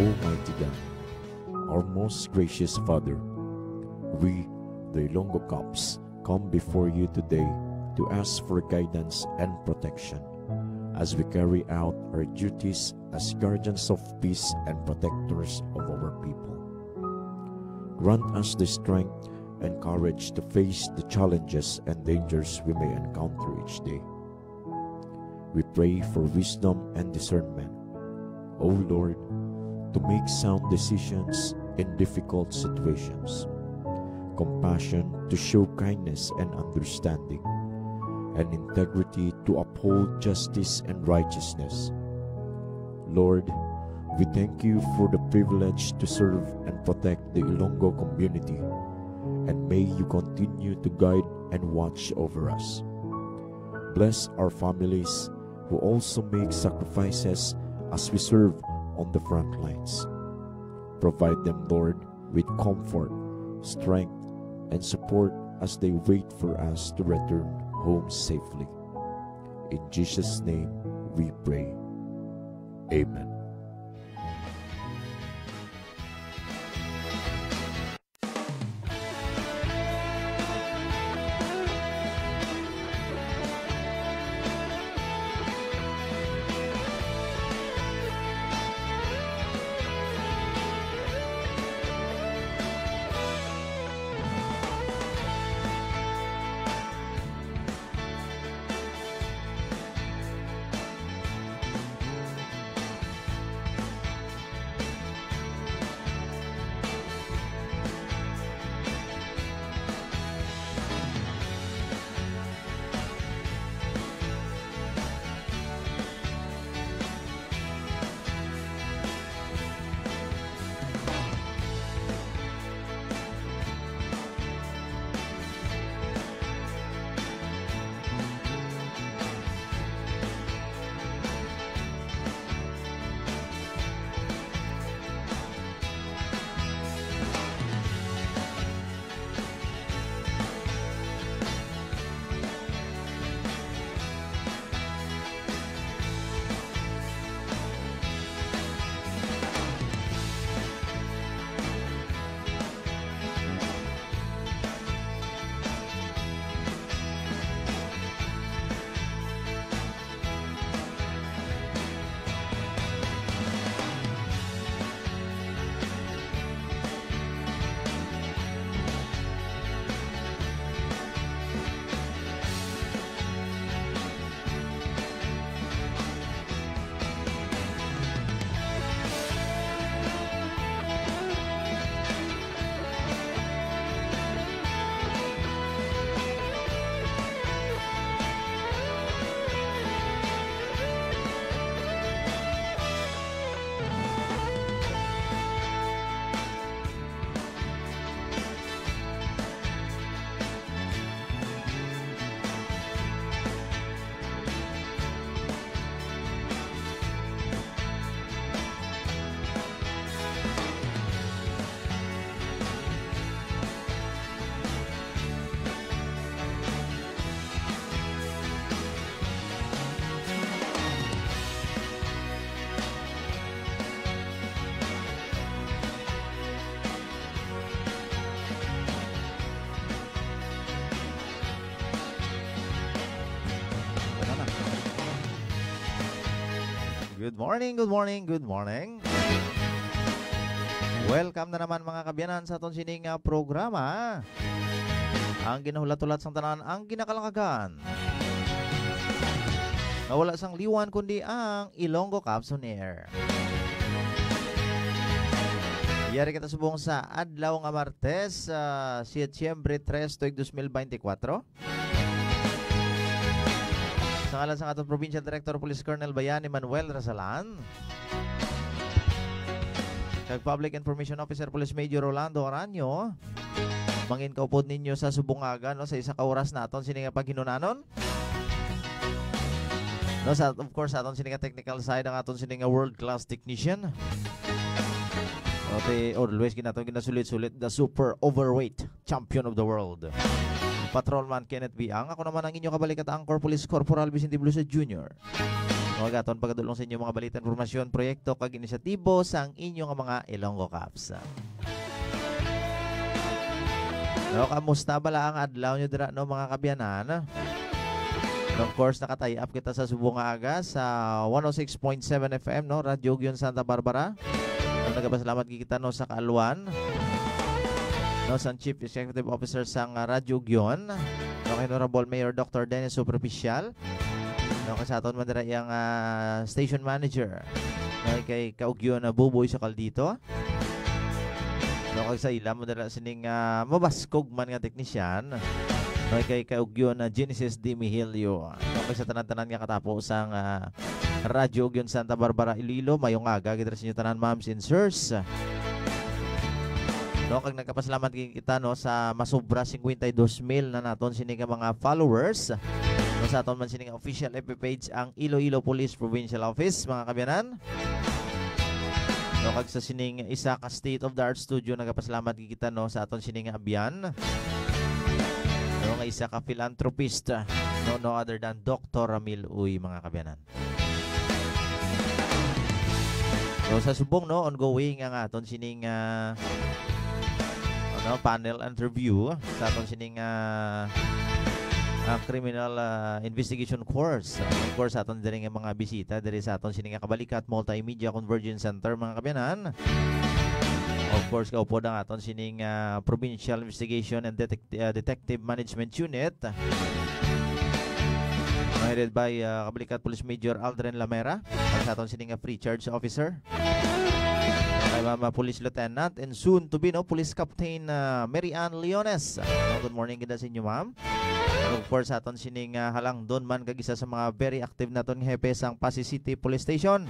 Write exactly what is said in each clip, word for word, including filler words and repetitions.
Almighty God, our most gracious Father, we, the Ilonggo Cops, come before you today to ask for guidance and protection as we carry out our duties as guardians of peace and protectors of our people. Grant us the strength and courage to face the challenges and dangers we may encounter each day. We pray for wisdom and discernment, O Lord, to make sound decisions in difficult situations, compassion to show kindness and understanding, and integrity to uphold justice and righteousness. Lord, we thank you for the privilege to serve and protect the Ilonggo community, and may you continue to guide and watch over us. Bless our families who also make sacrifices as we serve on the front lines. Provide them, Lord, with comfort, strength, and support as they wait for us to return home safely. In Jesus' name we pray. Amen. Good morning, good morning, good morning. Welcome na naman, mga kaabyanan, sa aton sining, ah, programa. Ang ginahulat-hulat sang tanan, ang ginakalakagan. Nga wala sang liwan kundi ang Ilonggo Cops on Air. Yari kita subong sa adlaw nga Martes, ah, Setyembre tres, tuig dos mil beintikwatro. Sa ngalan sang aton Provincial Director of Police, Colonel Bayan Emmanuel Rasalan, kag Public Information Officer, Police Major Rolando Aranyo, mangin kaupod ninyo sa subong nga aga, no, sa isa ka oras naton sini nga paghinunanon. No, sa, of course, sa aton sini nga technical side, ang aton sini nga world-class technician. Okay, always ginaton ginasulit-sulit, the super overweight champion of the world, Patrolman Kenneth Biang. Ako naman ang inyo kabalikat, Anchor Police Corporal Vicente Blusa Junior. Nga aton pagadulong sa inyo mga balita, impormasyon, proyekto, kag inisyatibo sang inyo nga mga Ilonggo Cops. No, kamusta bala ang adlaw nyo dira, no, mga kabyanan? And of course, naka-tie up kita sa subong nga aga sa one oh six point seven F M, no, Radyo Ugyon Santa Barbara. Ang nagapasalamat kita, no, sa kaalwan, no, sang Chief Executive Officer sang, ah, Radyo Ugyon, no, kay Honorable Mayor Doctor Dennis Superficial. No, kay sa aton man dira iyang, ah, station manager, no, kay Kaugyon na Buboy sa Caldito. No, kag sa ila mo dira sining, ah, mabaskog man nga teknisyan, no, kay Kaugyon na Genesis Di Mihilio. No, kag sa tanan-tanan nga katapo sang, ah, Radyo Ugyon Santa Barbara, Iloilo, mayong aga gid sa inyo tanan, ma'ams and sirs. No, kag nagkapasalamat gid kita, no, sa masobra singkwenta y dos mil na naton sini nga mga followers, no, sa aton man sini nga official F B page, ang Iloilo Police Provincial Office, mga kabyanan. No, kag sa sining isa ka state-of-the-art studio, nagapasalamat gid kita, no, sa aton sini nga abyan, no, nga isa ka philanthropist, no, no other than Doctor Ramil Uy, mga kabyanan. So, sa subong, no, ongoing ang aton sining, ah, ano, panel interview sa aton sining, ah, ah, criminal, ah, investigation course. Of course, aton diri nga mga bisita diri sa aton sining Kabalikat Multimedia Convergence Center, mga kabyanan. Of course, kaupod ang aton sining, ah, Provincial Investigation and Detect-, ah, Detective Management Unit, headed by, ah, Kabalikat Police Major Aldrin Lamera, at sa aton sini nga free charge officer, kay Ma'am, ah, Police Lieutenant and soon to be, no, Police Captain, ah, Mary Ann Leones. Ah, good morning gid sa inyo, ma'am. And of course, sa aton sini nga halangdon man kag isa sa mga very active naton nga hepe sang Passi City Police Station,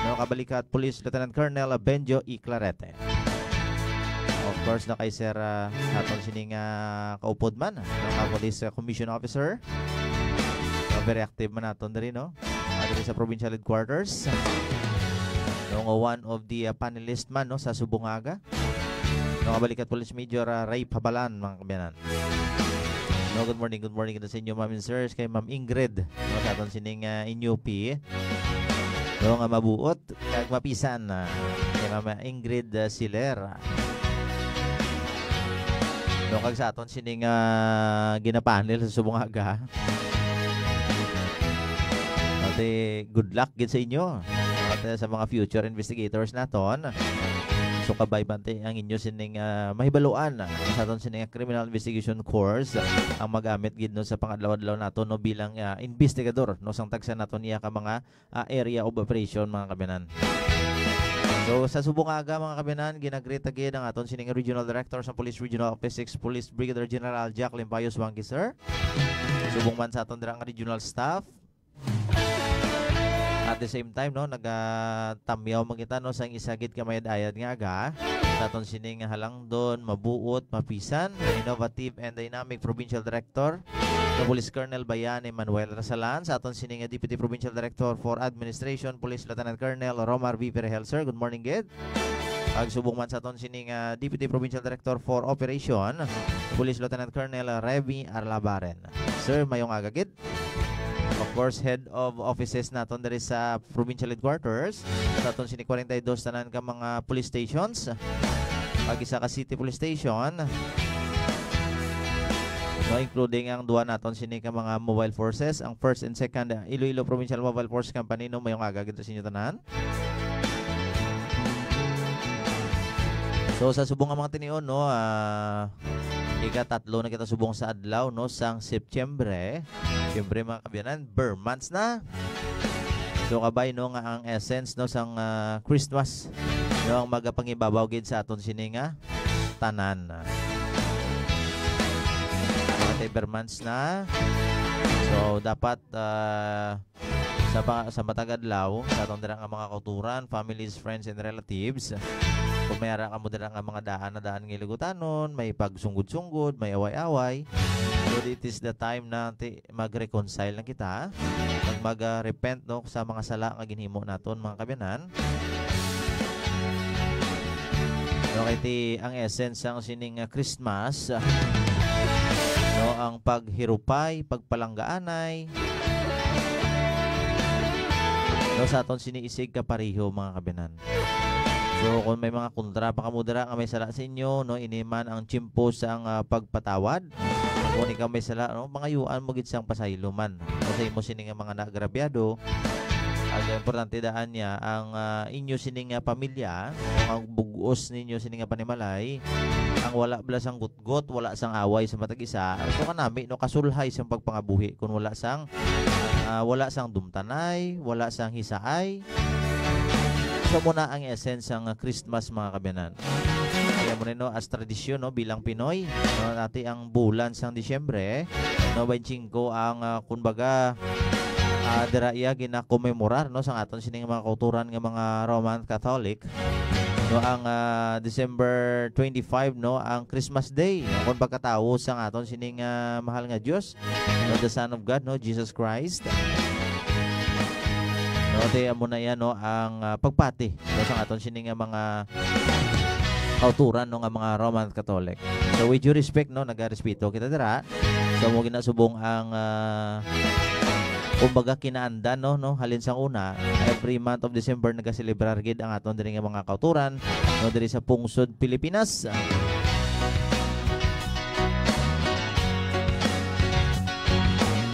no, Kabalikat Police Lieutenant Colonel Benjo E. Clarete. Of course, no, kay Sir, ah, aton sini nga kaupod man, no, nga Police, ah, Commission Officer. No, very active man naton diri, no? Ah, diri sa provincial headquarters. No, nga one of the, ah, panelist man, no, sa subong nga aga. No, Kabalikat Police Major, ah, Ray Pabalan, mga kabyanan. No, good morning, good morning sa inyo, ma'am and sirs, kay Ma'am Ingrid, no, sa aton sining, ah, N U P. No, nga mabuot kag mapisan, ah, kay Ma'am Ingrid, ah, Siler. No, kag sa aton sining, ah, ginapanel sa subong nga aga. Ate, good luck gid sa inyo. At, ah, sa mga future investigators naton. So, kabay bante ang inyo sining, ah, mahibaluan sa aton sining criminal investigation course, ang magamit gid, no, sa pangadlaw-adlaw nato, no, bilang, ah, investigador, no, sang tagsa naton iya ka mga, ah, area of operation, mga kabyanan. So, sa subong nga aga, mga kabyanan, ginagreet gid ang aton sining Regional Director sa Police Regional Office Six, Police Brigadier General Jack Limpayo Suangki, sir. Subong man sa aton dira nga regional staff, at the same time, no, nagatamyaw man kita, no, sang isa gid ka mayad-ayad nga aga sa aton sining halangdon, mabuot, mapisan, innovative and dynamic provincial director, the Police Colonel Bayani Manuel Rasalan, sa aton sining Deputy Provincial Director for Administration, Police Lieutenant Colonel Romar V. Perhel, sir. Good morning gid. Ag subong man sa aton sining, ah, Deputy Provincial Director for Operation, Police Lieutenant Colonel Remy Arlabaren. Sir, mayong aga gid. Of course, head of offices naton diri sa provincial headquarters, sa aton sini forty-two tanan ka mga police stations, ag isa ka city police station, no, including ang duha naton sini ka mga mobile forces, ang first and second, uh, Iloilo Provincial Mobile Force Company, no, mayong aga gid sa inyo tanan. So, sa subong nga mga tinion, no, ah, ikatatlo na kita subong sa adlaw, no, sang Setyembre. Siyempre, mga kabyanan, ber months na. So, kabay, no, nga ang essence, no, sang, ah, Christmas, no, ang magapangibabaw gid sa aton sini nga tanan. Mga ber months na. So, dapat, ah, sa pa, sa matag adlaw, sa aton dira nga mga kauturan, families, friends, and relatives, kung may ara kamo dira nga mga daan na daan nga hilugutanon, may pagsunggod-sunggod, may away-away, so it is the time na ti, mag-reconcile na kita, mag, mag, ah, repent, no, sa mga sala nga ginhimo naton, mga kabyanan. No, kay ti, ang essence sang sining, ah, Christmas, ah, no, ang paghirupay, pagpalanggaanay, no, sa aton sini isig kapareho, mga kabiyanan. So, kung may mga kontra pa kamo dira nga may sala sa inyo, no, ini man ang tiyempo sang, ah, pagpatawad. Kung ikaw may sala, no, mangayuan mo gid sang pasaylo man. O sa imo sini nga mga naagrabyado, ang importante daan niya, ang, ah, inyo sini nga pamilya, ang bug-os ninyo sini nga panimalay, ang wala bala sang gutgot, wala sang away sa matag isa. So, kanami, no, kasulhay sang pagpangabuhi kung wala sang, ah, wala sang dumtanay, wala sang hisaay. So, muna ang essence sang Christmas, mga kabiyanan. Kaya mo na, no, as tradisyon, no, bilang Pinoy, no, nati ang bulan sang Disyembre, no, twenty-five ang, ah, kumbaga, ah, dira iya ginakomemorar, no, sa aton sining mga kauturan nga mga Roman Catholic, no, ang, ah, December twenty-five, no, ang Christmas Day, no, kung pagkatawo sa aton sining, ah, mahal nga Dios, no, the Son of God, no, Jesus Christ. No, te, amo na yan, no, ang, ah, pagpati, no, sa aton sini nga mga kauturan, no, nga mga Roman Catholic. So, with due respect, no, nagarespeto kita dira. So, mo ginasubong ang, ah, kumbaga, kinaandan, no, no, halin sang una, every month of December nagaselebrar gid ang aton diri nga mga kauturan, no, diri sa pungsod Pilipinas.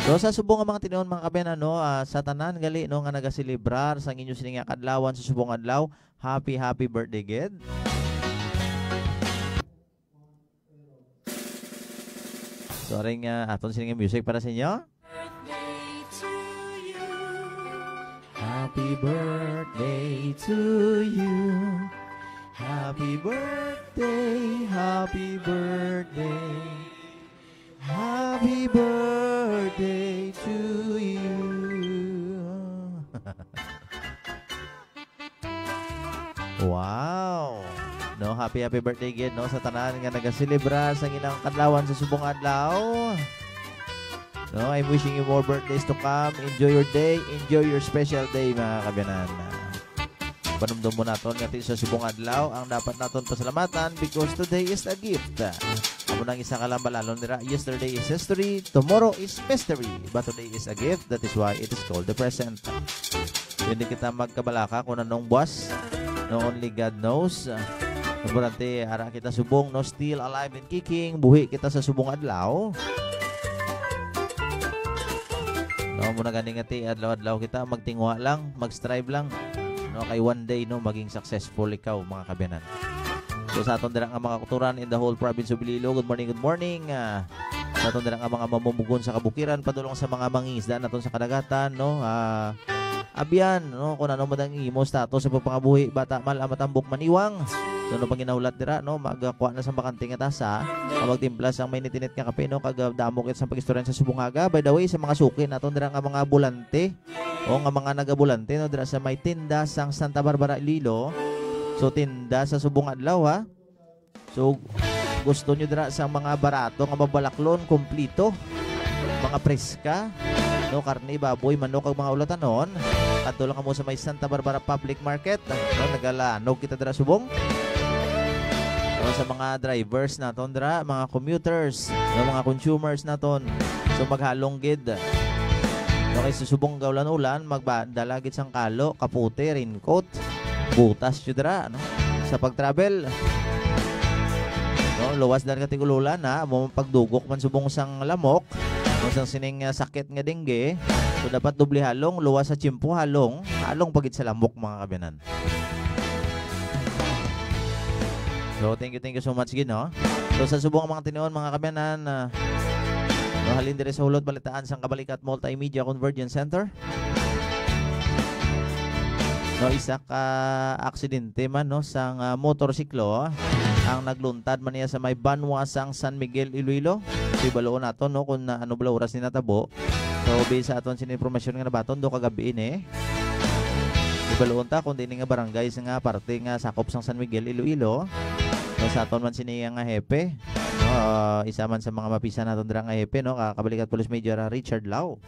So, sa subong nga mga tinuon, mga kabiyanan, no, ah, sa tanan gali, no, nga nagaselebrar sang inyo sini nga kadlawan sa subong adlaw, happy, happy birthday gid. Sorry nga, aton sini nga music para sa inyo. Happy birthday to you. Happy birthday, happy birthday. Happy birthday to you. Wow. No, happy, happy birthday gid, no, sa tanan nga nagaselebra sa ilang kadlawan sa subong adlaw. No, I'm wishing you more birthdays to come. Enjoy your day. Enjoy your special day, mga kabiyanan. Panumdum mo naton nga ti sa subong adlaw ang dapat naton pasalamatan because today is a gift. Amo nang isa ka lambalalon dira, yesterday is history, tomorrow is mystery, but today is a gift. That is why it is called the present. Hindi kita magkabalaka kung anong buwas. No, only God knows. Importante, ara kita subong, no, still alive and kicking. Buhi kita sa subong adlaw. No, muna gani nga ti, adlaw-adlaw kita, magtingwa lang, mag-strive lang. No, kay one day, no, maging successful ikaw, mga kabiyanan. So, sa aton dira nga mga kauturan in the whole province of Iloilo, good morning, good morning. Ah, sa aton dira nga mga mamumugon sa kabukiran, padulong sa mga mangingisda naton sa kadagatan, no? Ah, abyan, no? Kung ano man ang imo status sa pagpangabuhi, bata, mal, ama, tambok, maniwang. So, ano pang ginahulat dira, no? Magkuha na sa bakante nga tasa, kag magtimpla sang mainit-init nga kape, no? Kag, ah, damo kita sa pag-istorya sa subong aga. By the way, sa mga suki naton dira nga mga bulante, o nga mga nagabulante, no, dira sa may tinda sang Santa Barbara, Iloilo. So, tinda sa subong adlaw, ha. So, gusto nyo dira sa mga barato nga mabalaklon, kumplito, mga preska, no, karne, baboy, manok, kag mga ulatanon, adto lang kamo sa may Santa Barbara Public Market, no, nagalanog kita dira subong. No, sa mga drivers naton dira, mga commuters, no, mga consumers naton, so maghalong gid. No, kay sa subong kaulan-ulan, magdala gid sang kalo, kapote, raincoat, butas jud dira, no? Sa pag-travel, no, luwas dan ka tig-ululan, ha? Amo pagdugok man subong sang lamok, no, sang sining, ah, sakit nga dengue. So, dapat doble halong, luwas sa tiyempo, halong, halong pa gid sa lamok, mga kabiyanan. So, thank you, thank you so much gid, no? So, sa subong nga mga tinuon, mga kabiyanan, ah, no, halin diri sa Hulot Balitaan sang Kabalikat Multimedia Convergence Center. No, isa ka aksidente man, no, sang, ah, motorsiklo ang nagluntad man niya sa may banwa sang San Miguel, Iloilo. So, ibaluon naton, no, kung, ah, ano bala oras ni natabo. So, based sa aton sini impormasyon nga nabaton, do kagabi ini. Ibaluon ta kung diin nga barangay sa nga parte nga sakop sang San Miguel, Iloilo. No, sa aton man sini nga hepe. No, ah, isa man sa mga mapisa naton dira nga hepe, no, ka Kabalikat Police Major, ah, Richard Lau.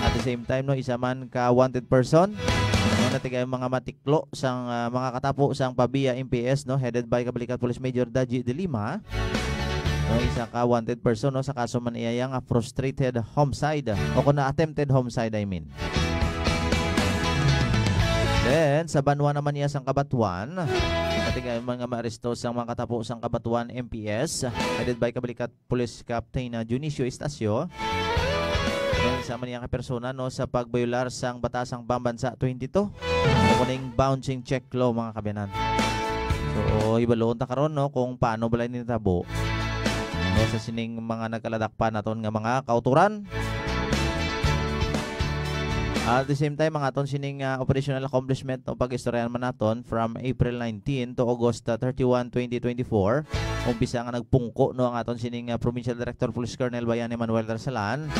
At the same time, no, isa man ka wanted person, no, natigay mga matiklo sang, ah, mga katapo sang Pavia M P S, no, headed by Kabalikat Police Major Daji de Lima. No, isa ka wanted person, no, sa kaso man iya nga frustrated homicide o kung attempted homicide, I mean. Then, sa banwa naman niya sang Cabatuan, pati nga mga maaresto sang mga katapo sang Cabatuan M P S, headed by Kabalikat Police Captain, ah, Dionisio Estacio. Then, sama niya ka persona, no, sa pagbayular sang batasang pambansa twenty-two, o kuning bouncing check law, mga kabyanan. So, hibaluon ta karon, no, kung paano bala ini natabo, no, sa sining mga nagkaladakpan naton nga mga kauturan. At the same time, ang aton sining, ah, operational accomplishment, no, pag-istoryahan man naton from April nineteen to August, ah, thirty-one, twenty twenty-four. Umpisa nga nagpungko, no, ang aton sining, ah, Provincial Director Police Colonel Bayani Manuel Darsalan.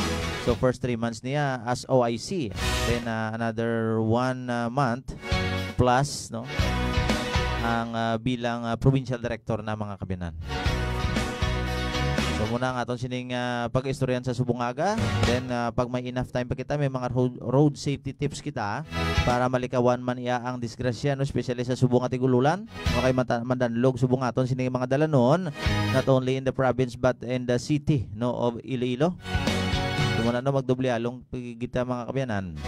So, first three months niya as O I C. Then, ah, another one, ah, month plus, no, ang, ah, bilang, ah, provincial director na, mga kabyanan. So, muna ang aton sining, ah, pag-istoryahan sa subong nga aga. Then, ah, pag may enough time pa kita, may mga road, road safety tips kita para malikawan man iya ang disgrasya, no, especially sa subong nga tigululan, no, kay mata-, madanlog subong aton sining mga dalanon, not only in the province but in the city, no, of Iloilo. So, muna, no, magdoble along kita, mga kabyanan.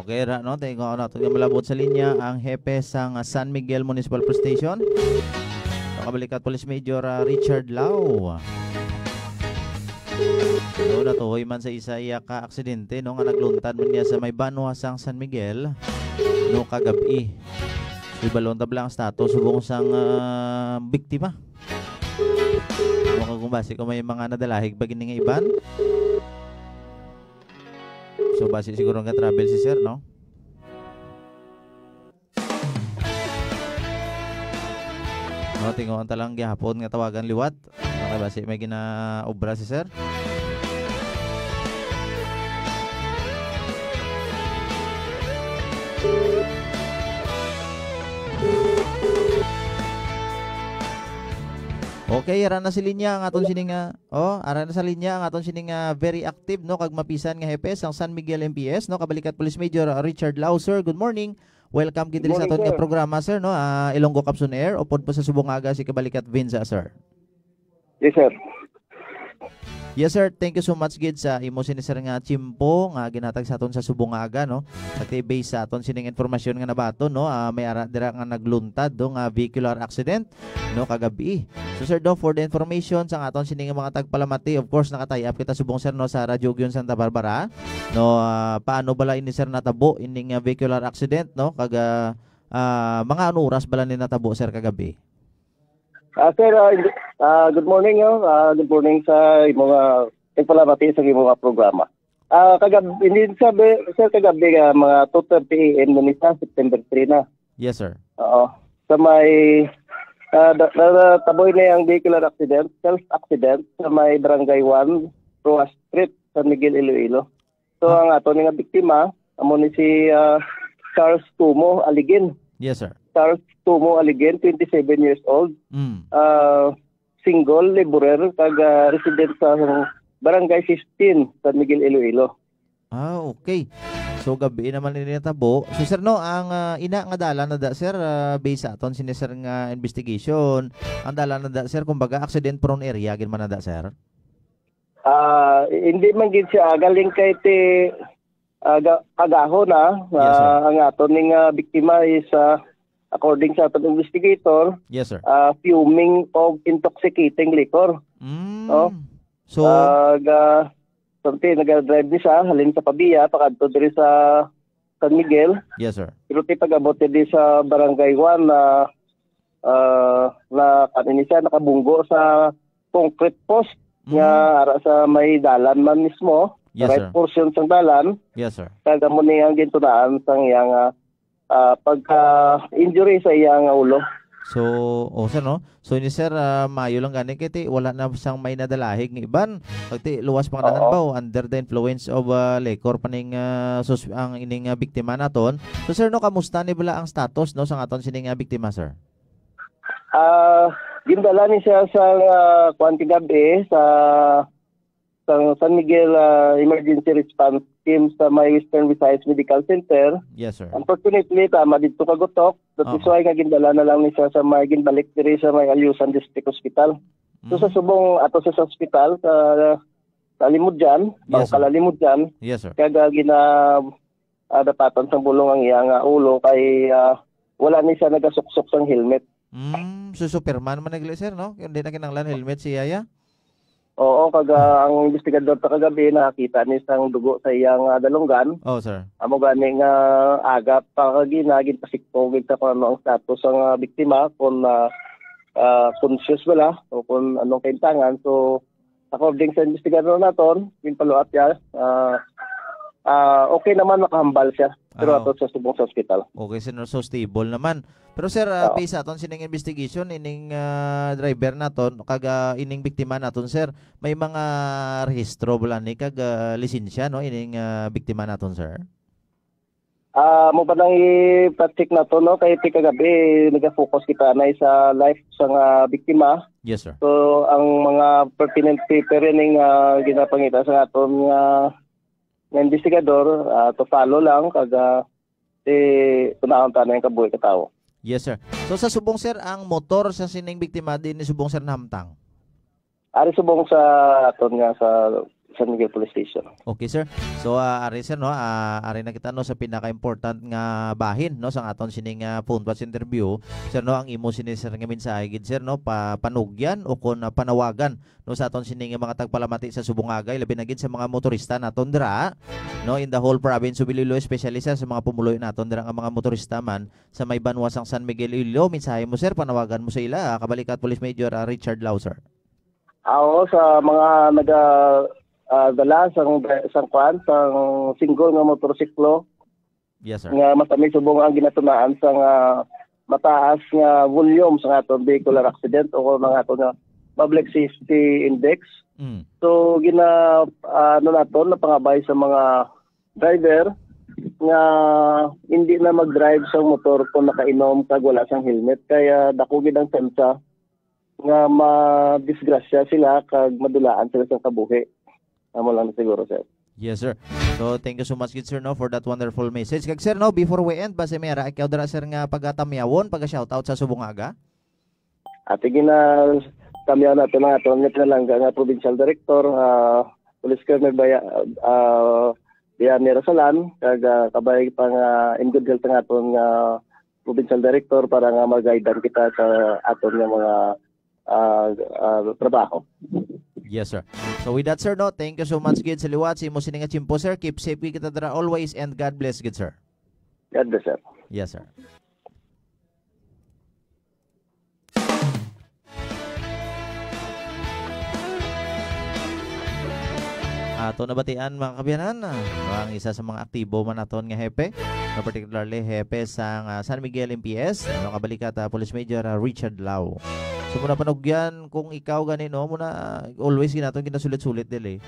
Okay ra, no? Tayo ko nato nga malabot sa linya ang hepe sang San Miguel Municipal Police Station. Kabalikat Police Major, ah, Richard Lau. So, natuhoy man sa isa iya ka aksidente, no, nga nagluntad man niya sa may banwa sang San Miguel, no, kagab-i. Ibalon tabla ang status subong sang, ah, biktima. Baka kung basi kung may mga nadalahig pa gini nga iban. So, basi siguro nga travel si sir, no? No, tinguhan ta lang gihapon nga tawagan liwat. Baka basi may ginaobra si sir. Okay, ara na sa linya ang aton sining, ah, oh, ara na sa linya ang aton sining, ah, very active, no, kag mapisan nga hepe sang San Miguel M P S, no, kabalikat Police Major, ah, Richard Lau. Sir, good morning. Welcome gid Good diri sa morning, aton nga sir. programa, sir, no? Ah, Ilonggo Caps on Air, upod po sa subong nga aga si Kabalikat Vinza, sir. Yes, sir. Yes, sir. Thank you so much gid sa imo sini, sir, nga tiyempo nga ginhatag sa aton sa subong nga aga, no? Pati based sa aton sining informasyon nga nabaton, no? Ah, may ara dira nga nagluntad, no, nga vehicular accident, no, kagabi. So, sir, no, for the information sa aton sining mga tagpalamati, of course, naka-tie up kita subong, sir, no, sa Radyo Ugyon Santa Barbara. No, ah, paano bala ini, sir, natabo ining, ah, vehicular accident, no? Kag, ah, ah, mga ano oras bala ni natabo, sir, kagabi? Ah, sir, ah, hindi- ah, good morning, no? Ah, good morning sa imo nga nagpalamati sa imo nga programa. Ah, kagab-, hindi, sabi, sir, kagabi, ah, mga two thirty A M na ni sa September three na. Yes, sir. Oo. Sa may, ah, da-, da-, da-, taboy na yung vehicular accident, self-accident, sa may Barangay one, Roa Street, San Miguel, Iloilo. So, Ah. ang ato ni nga biktima, amo ni si, ah, Charles Tumo Aligin. Yes, sir. Charles Tumo Aligin, twenty-seven years old. Mm. Ah, single, laborer, kag, ah, resident sa Barangay fifteen, San Miguel, Iloilo. Ah, okay. So, gabi naman ini natabo. So, sir, no, ang, ah, ina nga dalan na da, sir, ah, based sa aton sini, sir, nga investigation, ang dalan na da, sir, kumbaga, accident prone area, gid man na da, sir? Ah, hindi man gid siya galing kay ti, ah, ga-, agaho na, Yes, sir. ah, ang aton ning, ah, biktima is, ah, according sa aton investigator, Yes, sir. ah, fuming og intoxicating liquor. Mm. Oh. So, Ah, ga-, something, naga-drive ni siya, halin sa Pavia, pakadto diri sa San Miguel. Yes, sir. Pero ti pag-abot diri sa Barangay one na, ah, na, ano ni siya, nakabunggo sa concrete post Mm. nga ara sa may dalan man mismo, Yes, right sir. portion sang dalan. Yes, sir. Kag amo ni ang gintunaan sang iyang, ah, ah, pagka-injury sa iyang ulo. So, oh, sir, no? So, ini, sir, ah, maayo lang gani kay ti wala na sang may nadalahig nga iban. Pag ti luwas pa nga Oo. nanganbaw, under the influence of, ah, liquor pa ning, ah, sus-, ang ining, ah, biktima naton. So, sir, no, kamusta ni bala ang status, no, sang aton sining, ah, biktima, sir? Ah, gindala ni siya sa, ah, kuwan, kagabi sa sa San Miguel, ah, Emergency Response Team sa may Western Visayas Medical Center. Yes, sir. Unfortunately, tama dito kagutok. That is Oo. why nga gindala na lang ni siya sa may, ginbalik diri sa may Alyusan District Hospital. So, sa Mm. subong ato sa, sa hospital, sa, sa Limudyan, Yes, sir. Bangkal Limudyan, Yes, sir. kag, ah, gina-, ah, dapatan sang bulong ang iya nga ulo kay, ah, wala ni siya nagasuksok sang helmet. Mm, so Superman man nagli, sir, no? Hindi na kinahanglan helmet si Yaya? Oo, kag, ah, ang investigador pa kagabi nakakita ni sang dugo sa iyang, ah, dalunggan. Oh, sir. Amo gani nga aga pa kagina, ginpasikpo gid sa kung ano ang status sang, ah, biktima, kung, ah, ah, conscious bala o kung anong kaintangan. So, according sa investigador naton, ginpaluat niya, ah, ah, okay naman, nakahambal siya. Pero Ah, ato sa subong sa ospital. Okay, sir, no? So stable naman. Pero, sir, ah, Oo. based sa aton sining investigation, ining, ah, driver naton, kag, ah, ining biktima naton, sir, may mga rehistro bala ni kag, ah, lisensya, no, ining, ah, biktima naton, sir? Ah, mo ba nang ipa-check nato, no? Kay ti kagabi, nag-focus kita na sa life sa nga biktima. Yes, sir. So, ang mga pertinent paper yan yung, ah, ginapangita sa aton nga, nga investigador, ah, to follow lang, kag, ah, ti, tunahon ta na yung kabuhi ka tawo. Yes, sir. So, sa subong, sir, ang motor sa sining biktima, di ni subong, sir, nahamtang? Ari subong sa aton nga sa San Miguel Police Station. Okay, sir. So, ah, ari, sir, no, ah, ari na kita, no, sa pinaka-important nga bahin, no, sa aton sining, ah, phone patch interview. Sir, no, ang imo sini, sir, nga mensahe gid, sir, no, pa-, panugyan o kon, ah, panawagan, no, sa aton sining mga tagpalamati sa subong agay, labi na gid sa mga motorista naton dira, no, in the whole province of Iloilo, especially, sir, sa mga pumuluyo naton dira nga mga motorista man sa may banwa sang San Miguel, Iloilo. Mensahe mo, sir, panawagan mo sa ila, ah, kabalikat Police Major, ah, Richard Lau, sir. Ako sa mga naga, ah, dala sang, sang kwan, sang single nga motorsiklo Yes, sir. nga matamis subong ang ginatunaan sang, ah, mataas nga volume sa aton vehicular accident o kung ang aton nga public safety index. Mm. So, gina-, ah, ano naton, napangabay sa mga driver nga hindi na mag-drive sa motor kung nakainom kag wala sang helmet. Kaya dako gid ang tsansa nga madisgrasya sila kag madulaan sila sa kabuhi. Amo lang siguro, sir. Yes, sir. So, thank you so much gid, sir, no, for that wonderful message. Kag, sir, no, before we end, basi may ara ikaw dira, sir, nga pagatamyawon, paga-shoutout sa subong nga aga? Ati gina tamyaw nato nga aton nga pinalangga nga provincial director, ah, Police Colonel Baya-, ah, Biani Rasalan, kag, ah, kabay pa nga in good health nga aton nga provincial director para nga mag-guide kita sa aton nga mga, ah, ah, trabaho. Yes, sir. So with that, sir, no, thank you so much gid sa liwat sa imo sini nga tiyempo, sir. Keep safe gid kita dira always and God bless gid, sir. God bless, sir. Yes, sir. Ato nabatian, mga kaabyanan, ah, ang isa sa mga aktibo man naton nga hepe, no, particularly hepe sang, ah, San Miguel M P S, no, kabalikat, ah, Police Major, ah, Richard Lau. So, muna panugyan, kung ikaw gani, no, muna, always ginaton ginasulit-sulit dili.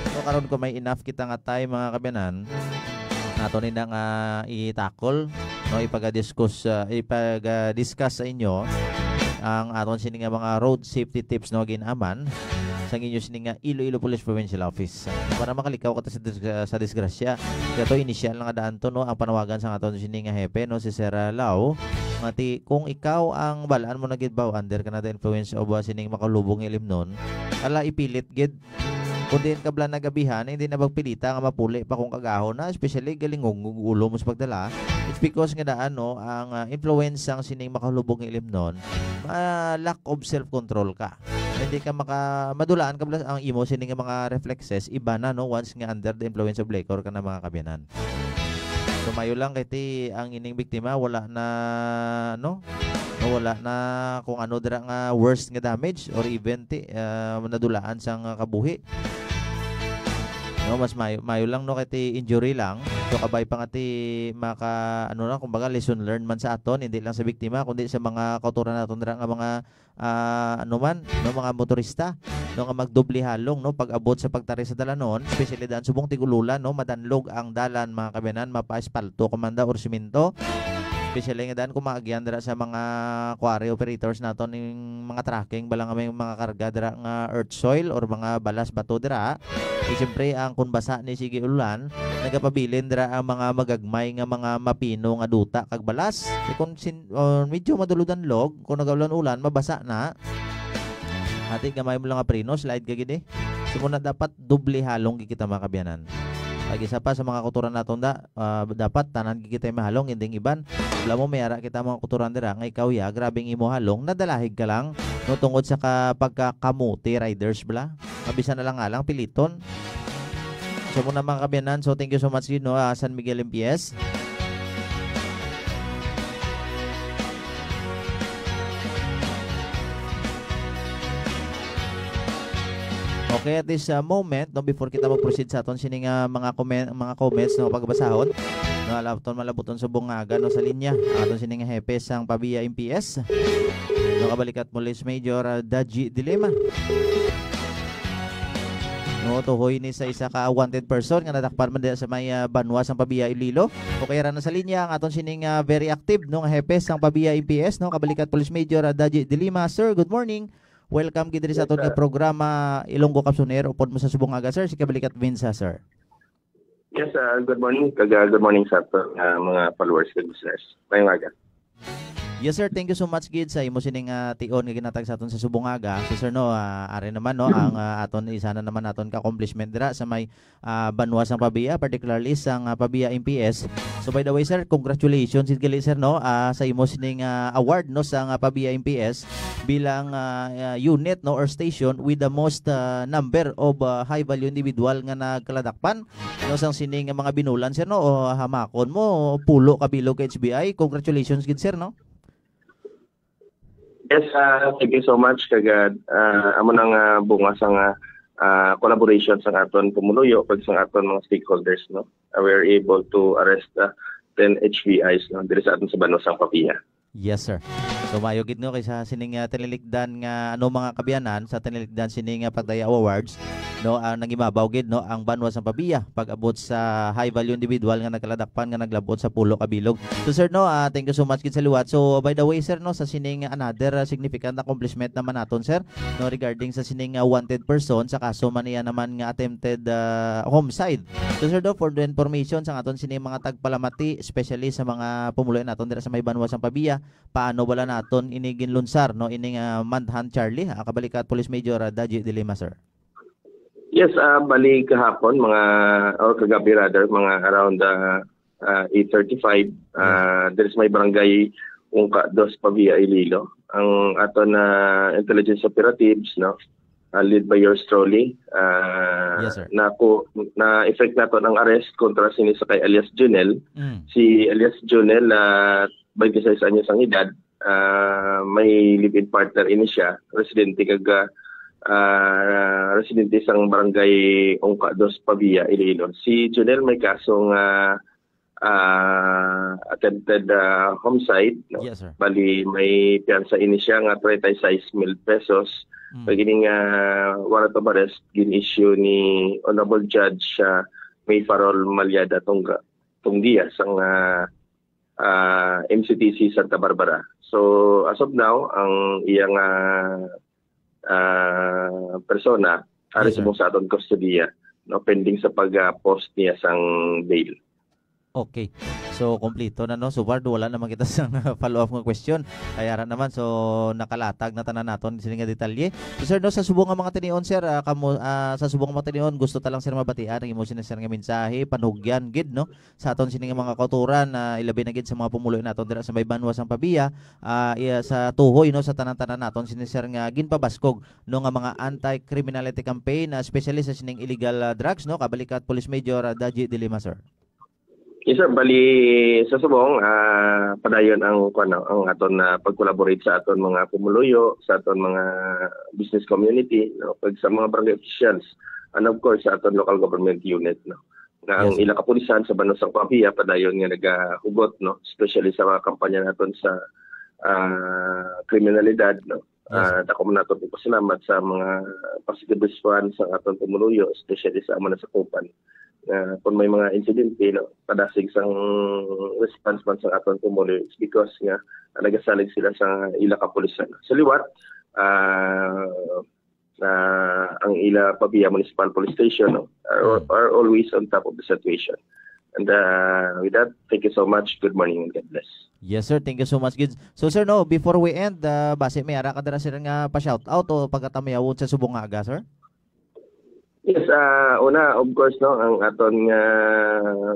So, karon ko may enough kita nga time, mga kaabyanan, nato ni na nga i-tackle, no, ipag-discuss, ah, ipag-discuss sa inyo ang aton sini nga mga road safety tips, no, ginaman sang inyo sini nga Iloilo Police Provincial Office. Para makalikaw ka ta sa dis-, sa disgrasya. Kaya to, initial na nga daan to, no, ang panawagan sa aton sini nga hepe, no, si Sir, ah, Lau, nga ti, kung ikaw ang balaan mo na gid ba, under ka na the influence of, ah, sining makalubong nga ilimnon, ala, ipilit gid. Kung diin ka bala nagabihan, hindi na magpilita nga mapuli pa kung kagahon na, especially galingog ulo mo sa pagdala. It's because nga daan, no, ang, ah, influence sang sining makalubog nga ilimnon, ma-, lack of self-control ka. Hindi ka maka-, madulaan ka bala ang imo sining mga reflexes, iba na, no, once nga under the influence of liquor ka na, mga kaabyanan. So, mayo lang kay ti ang ining biktima wala na, no? No, wala na kung ano dira nga worse nga damage or even ti, ah, nadulaan sang kabuhi. No, mas mayo, mayo lang, no, kay ti injury lang. So, kabay pa nga ti maka, ano na, kumbaga, lesson learned man sa aton, hindi lang sa biktima, kundi sa mga kautoran naton dira nga mga, ah, ano man, no, mga motorista, no, nga magdoble halong, no, pag-abot sa pagtaris sa dalanon, especially daan subong tig-ululan, no, madanlog ang dalan, mga kaabyanan, mapa-espalto, kumanda, or simento. Especially nga daan kung maagyan dira sa mga quarry operators naton, ning mga trucking bala nga may mga karga dira nga earth soil or mga balas bato dira. So, siyempre, ang kung basa ni sige ulan, nagapabilin dira ang mga magagmay nga mga mapino nga duta kag balas. E kung sin-, o, medyo madulod ang log, kung nagaulan-ulan, mabasa na. Ati, gamay mo lang nga preno, slide ka gid eh. So, muna dapat doble halong gid kita, mga kabyanan. Pag isa pa sa mga kultura naton da, ah, dapat tanan gid kita mahalong, hindi iban. Wala mo, may ara kita mga kultura dira, nga ikaw ya, grabe ang imo halong, nadalahig ka lang, no, tungod sa ka-, pagka-kamote riders bala. Mabisa na lang nga lang, piliton. So, muna, mga kabyanan, so thank you so much, you know, ah, San Miguel M P S. Okay, at this, uh, moment, no, before kita mag-proceed sa aton sining, uh, mga comment, mga comments, no, pagbasahon, no, alaton malabuton sa bungaga, no, sa linya, aton sining hepe sang Pavia M P S, no, kabalikat Police Major, uh, Daji Dilema. No, tuhoy ni sa isa ka wanted person nga nadakpan man diha sa may, ah, banwa sang Pavia, Iloilo. O kaya ra na sa linya ang aton sining, ah, very active, no, nga hepe sang Pavia M P S, no, kabalikat Police Major, ah, Daji Dilima. Sir, good morning. Welcome gid diri sa Yes, aton nga sir. programa, Ilonggo Kapsuner. Upod mo sa subong aga, sir, si kabalikat Vince, sir. Yes, ah, good morning. Kag, ah, good morning sa aton, ah, mga followers kag listeners. Mayong aga. Yes, sir. Thank you so much gid sa imo sining, ah, tion nga ginatag sa aton sa subong aga. So, sir, no, ah, ari naman, no, ang, ah, aton, isa na naman aton ka accomplishment dira sa may, ah, banwa sang Pavia, particularly sang, ah, Pavia M P S. So, by the way, sir, congratulations gid gali, sir, no, ah, sa imo sining, ah, award, no, sang, ah, Pavia M P S bilang, ah, ah, unit, no, or station with the most, ah, number of, ah, high value individual nga nagkaladakpan, no, sang sini nga mga binulan, sir, no, o hamakon mo, pulo ka bilog ka H B I. Congratulations gid, sir, no? Yes, ah, thank you so much. Kag, ah, amo nang, ah, bunga sang, ah, ah, collaboration sang aton pumuluyo kag sang aton mga stakeholders, no? Ah, we are able to arrest, ah, ten H B Is, no, diri sa aton sa banwa sang Pavia. Yes, sir. So, maayo gid, no, kay sa sining, ah, tinilikdan nga, ano, mga kabyanan, sa tinilikdan sining, ah, Pagdaya Awards, no, ang nangibabaw gid, no, ang banwa sang Pavia pag-abot sa high value individual nga nagkaladakpan nga naglabot sa pulo ka bilog. So, sir, no, ah, thank you so much gid sa liwat. So, by the way, sir, no, sa sining another, ah, significant accomplishment naman naton, sir, no, regarding sa sining, ah, wanted person sa kaso man niya naman nga attempted, ah, homicide. So, sir, do, for the information sa aton sining mga tagpalamati, especially sa mga pumuluyo naton dira sa may banwa sang Pavia, paano bala naton ini ginlunsar, no, ining, ah, manhunt, Charlie? Ah, kabalikat Police Major, ah, Daji Dilima, sir. Yes, ah, bali kahapon, mga, or kagabi rather, mga around, ah, ah, eight thirty-five, Yes. ah, diri sa may barangay Ungka Dos, Pavia, Iloilo, ang aton na intelligence operatives, no, ah, led by yours truly, ah, Yes, sir. naku-, na-effect naton ang arrest kontra sini sa kay alias Junel. Mm. Si alias Junel, ah, twenty-six anyos ang edad, ah, may live-in partner ini siya, residente kag, ah, ah, residente sang barangay Ungka Dos, Pavia, Iloilo. Si Junel may kaso nga, ah, attempted, ah, homicide, no? Yes, sir. Bali, may piyansa ini siya nga thirty-six mil pesos. Mm. Pag ini nga warrant of arrest, gin-issue ni Honorable Judge, ah, May Farol Malyada Tungga, Tungdia, sang, ah, ah, M C T C Santa Barbara. So, as of now, ang iyang, ah, ah, persona ari Yes, sir. subong sa aton kustodiya, no, pending sa pag, ah, post niya sang bail. Okay. So, kompleto na, no? So far, wala naman kita sa follow-up nga question. Kaya ra naman, so, nakalatag na tanan naton sini nga detalye. So, sir, no, sa subong nga mga tinion, sir, ah, kamo, ah, sa subong nga mga tinion, gusto ta lang, sir, mabatian ang imo sini, sir, nga mensahe, panugyan gid, no, sa aton sini nga mga kauturan, ah, ilabi na gid sa mga pumuluyo naton dira sa may banwa sang Pavia, ah, iya, sa tuhoy, no, sa tanan-tanan naton sini, sir, nga ginpabaskog, no, nga mga anti-criminality campaign, ah, especially sa sining illegal, ah, drugs, no, kabalikat Police Major, ah, Daji Dilima, sir. Yes, sir. Bali, sa subong, ah, padayon ang, kuwan, no, ang aton na pag-collaborate sa aton mga pumuluyo, sa aton mga business community, no, kag sa mga barangay officials, and of course, sa aton local government unit, no, nga ang Yes, sir. ilang kapulisan sa banwa sang Pavia padayon nga nagahugot, no, especially sa mga kampanya naton sa, ah, kriminalidad, no. Yes, Ah, sir. dako man nato pasalamat sa mga positive response sa aton pumuluyo, especially sa amo nasakupan ah, kung may mga insidente, no, padasig sang response man sa aton pumuloy, it's because nga, ah, nagasalig sila sa ila kapulisan. Sa liwat, ah, ah, ang ila Pavia Municipal Police Station, no, are, Mm. are always on top of the situation. And, ah, with that, thank you so much. Good morning and God bless. Yes, sir. Thank you so much, gid. So, sir, no, before we end, ah, basi may ara ka dira, sir, nga pa-shout out o pagkatamyawon sa subong nga aga, sir? Yes, ah, una, of course, no, ang aton nga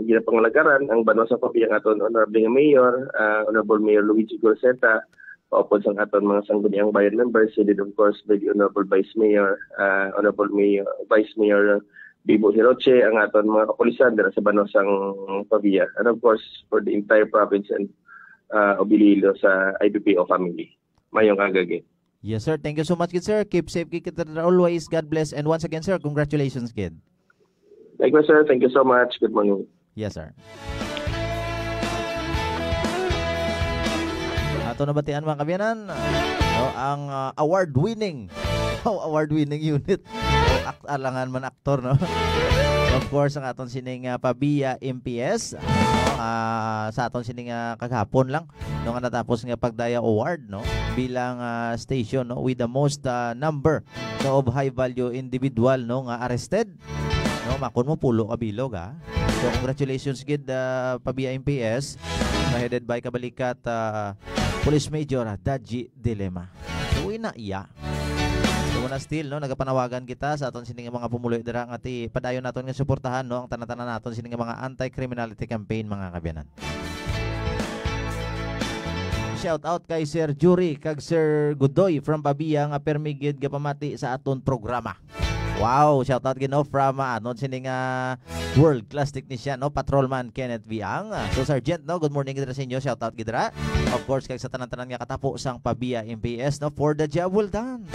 ginapangalagaran, ang banwa sa Pavia, ang aton Honorable Mayor, ah, Honorable Mayor Luigi Golseta, paupod sang aton mga Sangguniang Bayan members, headed, of course, by the Honorable Vice Mayor, ah, Honorable Mayor, Vice Mayor Bibo Hiroche, ang aton mga kapulisan dira sa banwa sang Pavia, and of course, for the entire province and, ah, of Iloilo sa I P P O family. Mayong aga, gid. Yes, sir. Thank you so much, gid, sir. Keep safe, gid, kita always. God bless. And once again, sir, congratulations, gid. Thank you, sir. Thank you so much. Good morning. Yes, sir. Ato na batian, mga kabiyanan, no, ang, ah, award-winning, oh, award-winning unit. Ak-, alangan man aktor, no? Of course, ang aton sining, ah, Pavia M P S, no? Ah, sa aton sining, ah, kagahapon lang, no, nga natapos nga pagdaya award, no, bilang, ah, station, no, with the most, ah, number, no, of high value individual, no, nga arrested, no, makon mo pulo ka bilog, ha. So, congratulations, gid, ah, Pavia M P S, headed by kabalikat, ah, Police Major Daji Dilema. So, ina iya. So, muna still, no, nagapanawagan kita sa aton sining mga pumuloy dira nga ti padayon naton nga suportahan, no, ang tanan-tanan naton sining mga anti-criminality campaign, mga kabiyanan. Shout out kay Sir Jury kag Sir Godoy from Pavia nga permi gid gapamati sa aton programa. Wow, shout out gid, no, from, ah, aton sining, ah, world class technician, no, Patrolman Kenneth Viang. Ah, so, Sergeant, no, good morning gid sa inyo. Shout out gid ra. Of course, kag sa tanan-tanan nga katapo sang Pavia M P S, no, for the job well done.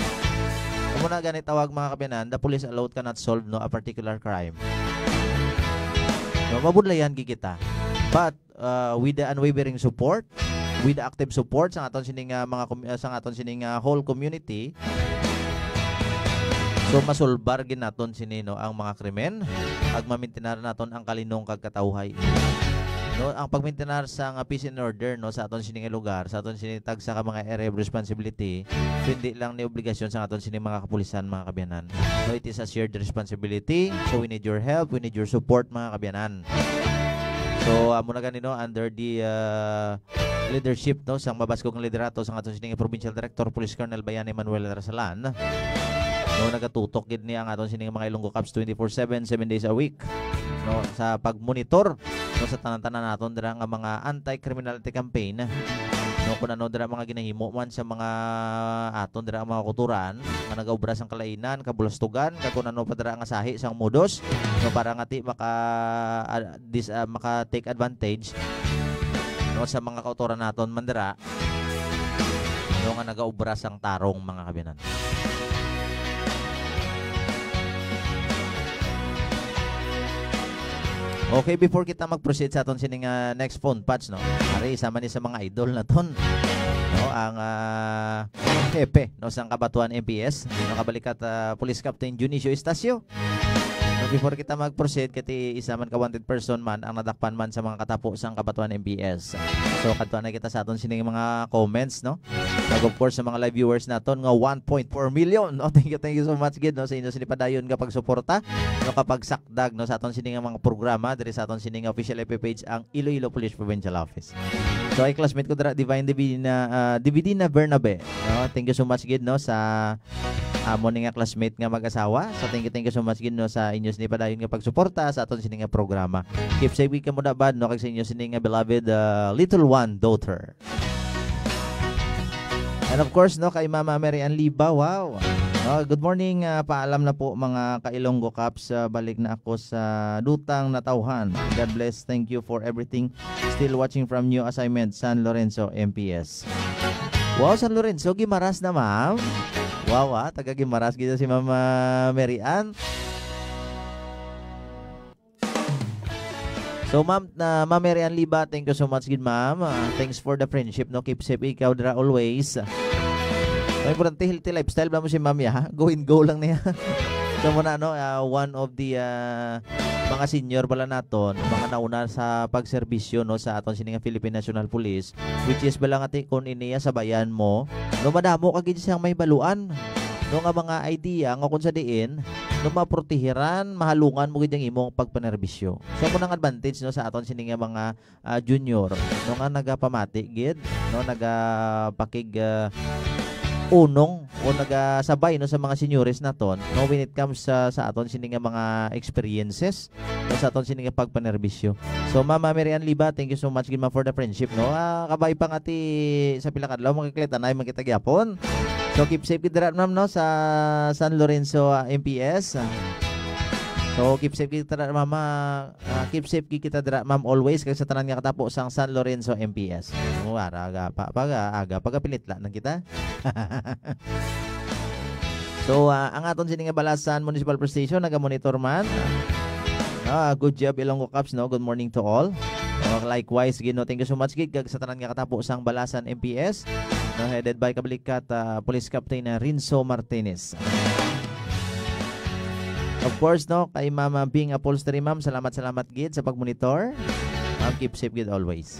Amo na gani tawag, mga kabiyanan, the police alone cannot solve, no, a particular crime. No, mabudlayan gid kita. But, uh, with the unwavering support, with the active support sa aton sining, uh, mga com-, uh, sa aton sining, uh, whole community, so masulbar gid naton sini, no, ang mga krimen, ag mamintinar naton ang kalinong kag katawhay. No, ang pagmintinar sa nga peace and order, no, sa aton sini nga lugar, sa aton sini tagsa ka mga area of responsibility, hindi lang ni obligasyon sa aton sini mga kapulisan, mga kabiyanan. No, it is a shared responsibility. So we need your help, we need your support, mga kabiyanan. So, amo na gani, no, under the, uh, leadership, no, sang mabaskog nga liderato sang aton sining Provincial Director Police Colonel Bayani Manuel Rasalan, no, nagatutok gid ni ang aton sining mga Ilonggo Cops twenty-four seven, seven days a week, no, sa pagmonitor, no, sa tanan-tanan naton dira nga mga anti-criminality campaign, no, kung ano dira mga ginahimo man sa mga aton dira mga kuturan nga nagaobra sang kalainan, kabulastugan, kag kung ano pa dira nga sahi sang modus, no, para nga ti maka, ah, dis-, ah, maka take advantage, no, sa mga kautoran naton man dira, no, nga nagaobra sang tarong, mga kabiyanan. Okay, before kita mag-proceed sa aton sining, ah, next phone patch, no, ari, isa man ni sa mga idol naton, no, ang, ah, hepe, no, sang Cabatuan M P S, no, kabalikat, ah, Police Captain Dionisio Estacio. So, before kita mag-proceed, kay ti isa man ka wanted person man ang nadakpan man sa mga katapo sang Cabatuan M P S. So, kadto na kita sa aton sining mga comments, no? Kag of course, sa mga live viewers naton nga one point four million, no? Thank you, thank you so much gid, no, sa inyo sini padayon nga pagsuporta, no, kapagsakdag, no, sa aton sini nga mga programa diri sa aton sini nga official F B page, ang Iloilo Police Provincial Office. So, ay classmate ko dira, Divine Divina, ah, Dividina Bernabe, no? Thank you so much gid, no, sa amo ni nga classmate nga mag-asawa. So, thank you, thank you so much gid, no, sa inyo sini padayon nga pagsuporta sa aton sini nga programa. Keep safe gid kamo, da, bad, no, kag sa inyo sini nga beloved, ah, little one daughter. And of course, no, kay Mama Mary Ann Liba, wow. No, good morning, ah, paalam na po, mga ka-Ilonggo Cops. Ah, balik na ako sa dutang natawhan. God bless. Thank you for everything. Still watching from New Assignment, San Lorenzo, M P S. Wow, San Lorenzo, Guimaras na, ma'am. Wow, ah, taga Guimaras gid si Mama Mary Ann. So, ma'am, na, Ma'am Mary Ann Liba, thank you so much gid, ma'am. Ah, thanks for the friendship, no? Keep safe ikaw dira always. Ang importante, healthy lifestyle ba mo si ma'am, ya? Go and go lang niya. So, muna, no, ah, one of the, ah, mga senior bala naton, mga nauna sa pagserbisyo, no, sa aton sini nga Philippine National Police, which is bala nga ti-, kung iniya sabayan mo, no, madamo ka gid siyang mahibaluan, no, nga mga idea nga kung sa diin, no, maprotehiran, mahalungan mo gid ang imong pagpanerbisyo. So, muna ang advantage, no, sa aton sini nga mga ah, junior, no, nga nagapamati gid, no, nagapakig, ah, unong o nagasabay, no, sa mga senyores naton, no, when it comes sa, sa aton sini nga mga experiences, no, sa aton sini nga pagpanerbisyo. So, Mama Mary Ann Liba, thank you so much gid, ma, for the friendship, no. Ah, kabay pa nga ti sa pila ka adlaw, makikita na, makita gyapon. So, keep safe gid dira, ma'am, no, sa San Lorenzo, ah, M P S. So, keep safe gid dira, mama. Ah, keep safe gid kita dira, ma'am, always, kag sa tanan nga katapo sang San Lorenzo M P S. Oh, ara, aga pa, paga, aga, pagapilit lang kita. So, ah, ang aton sini nga Balasan Municipal Police Station, naga-monitor man. Ah, good job, Ilonggo Cops, no? Good morning to all. Oh, likewise, gid, no? Thank you so much, gid, kag sa tanan nga katapo sang Balasan M P S, no? Headed by Kabalikat, ah, Police Captain, ah, Rinzo Martinez. Of course, no, kay Mama Bing Upholstery, ma'am, salamat, salamat gid sa pagmonitor. Ma'am, keep safe gid always.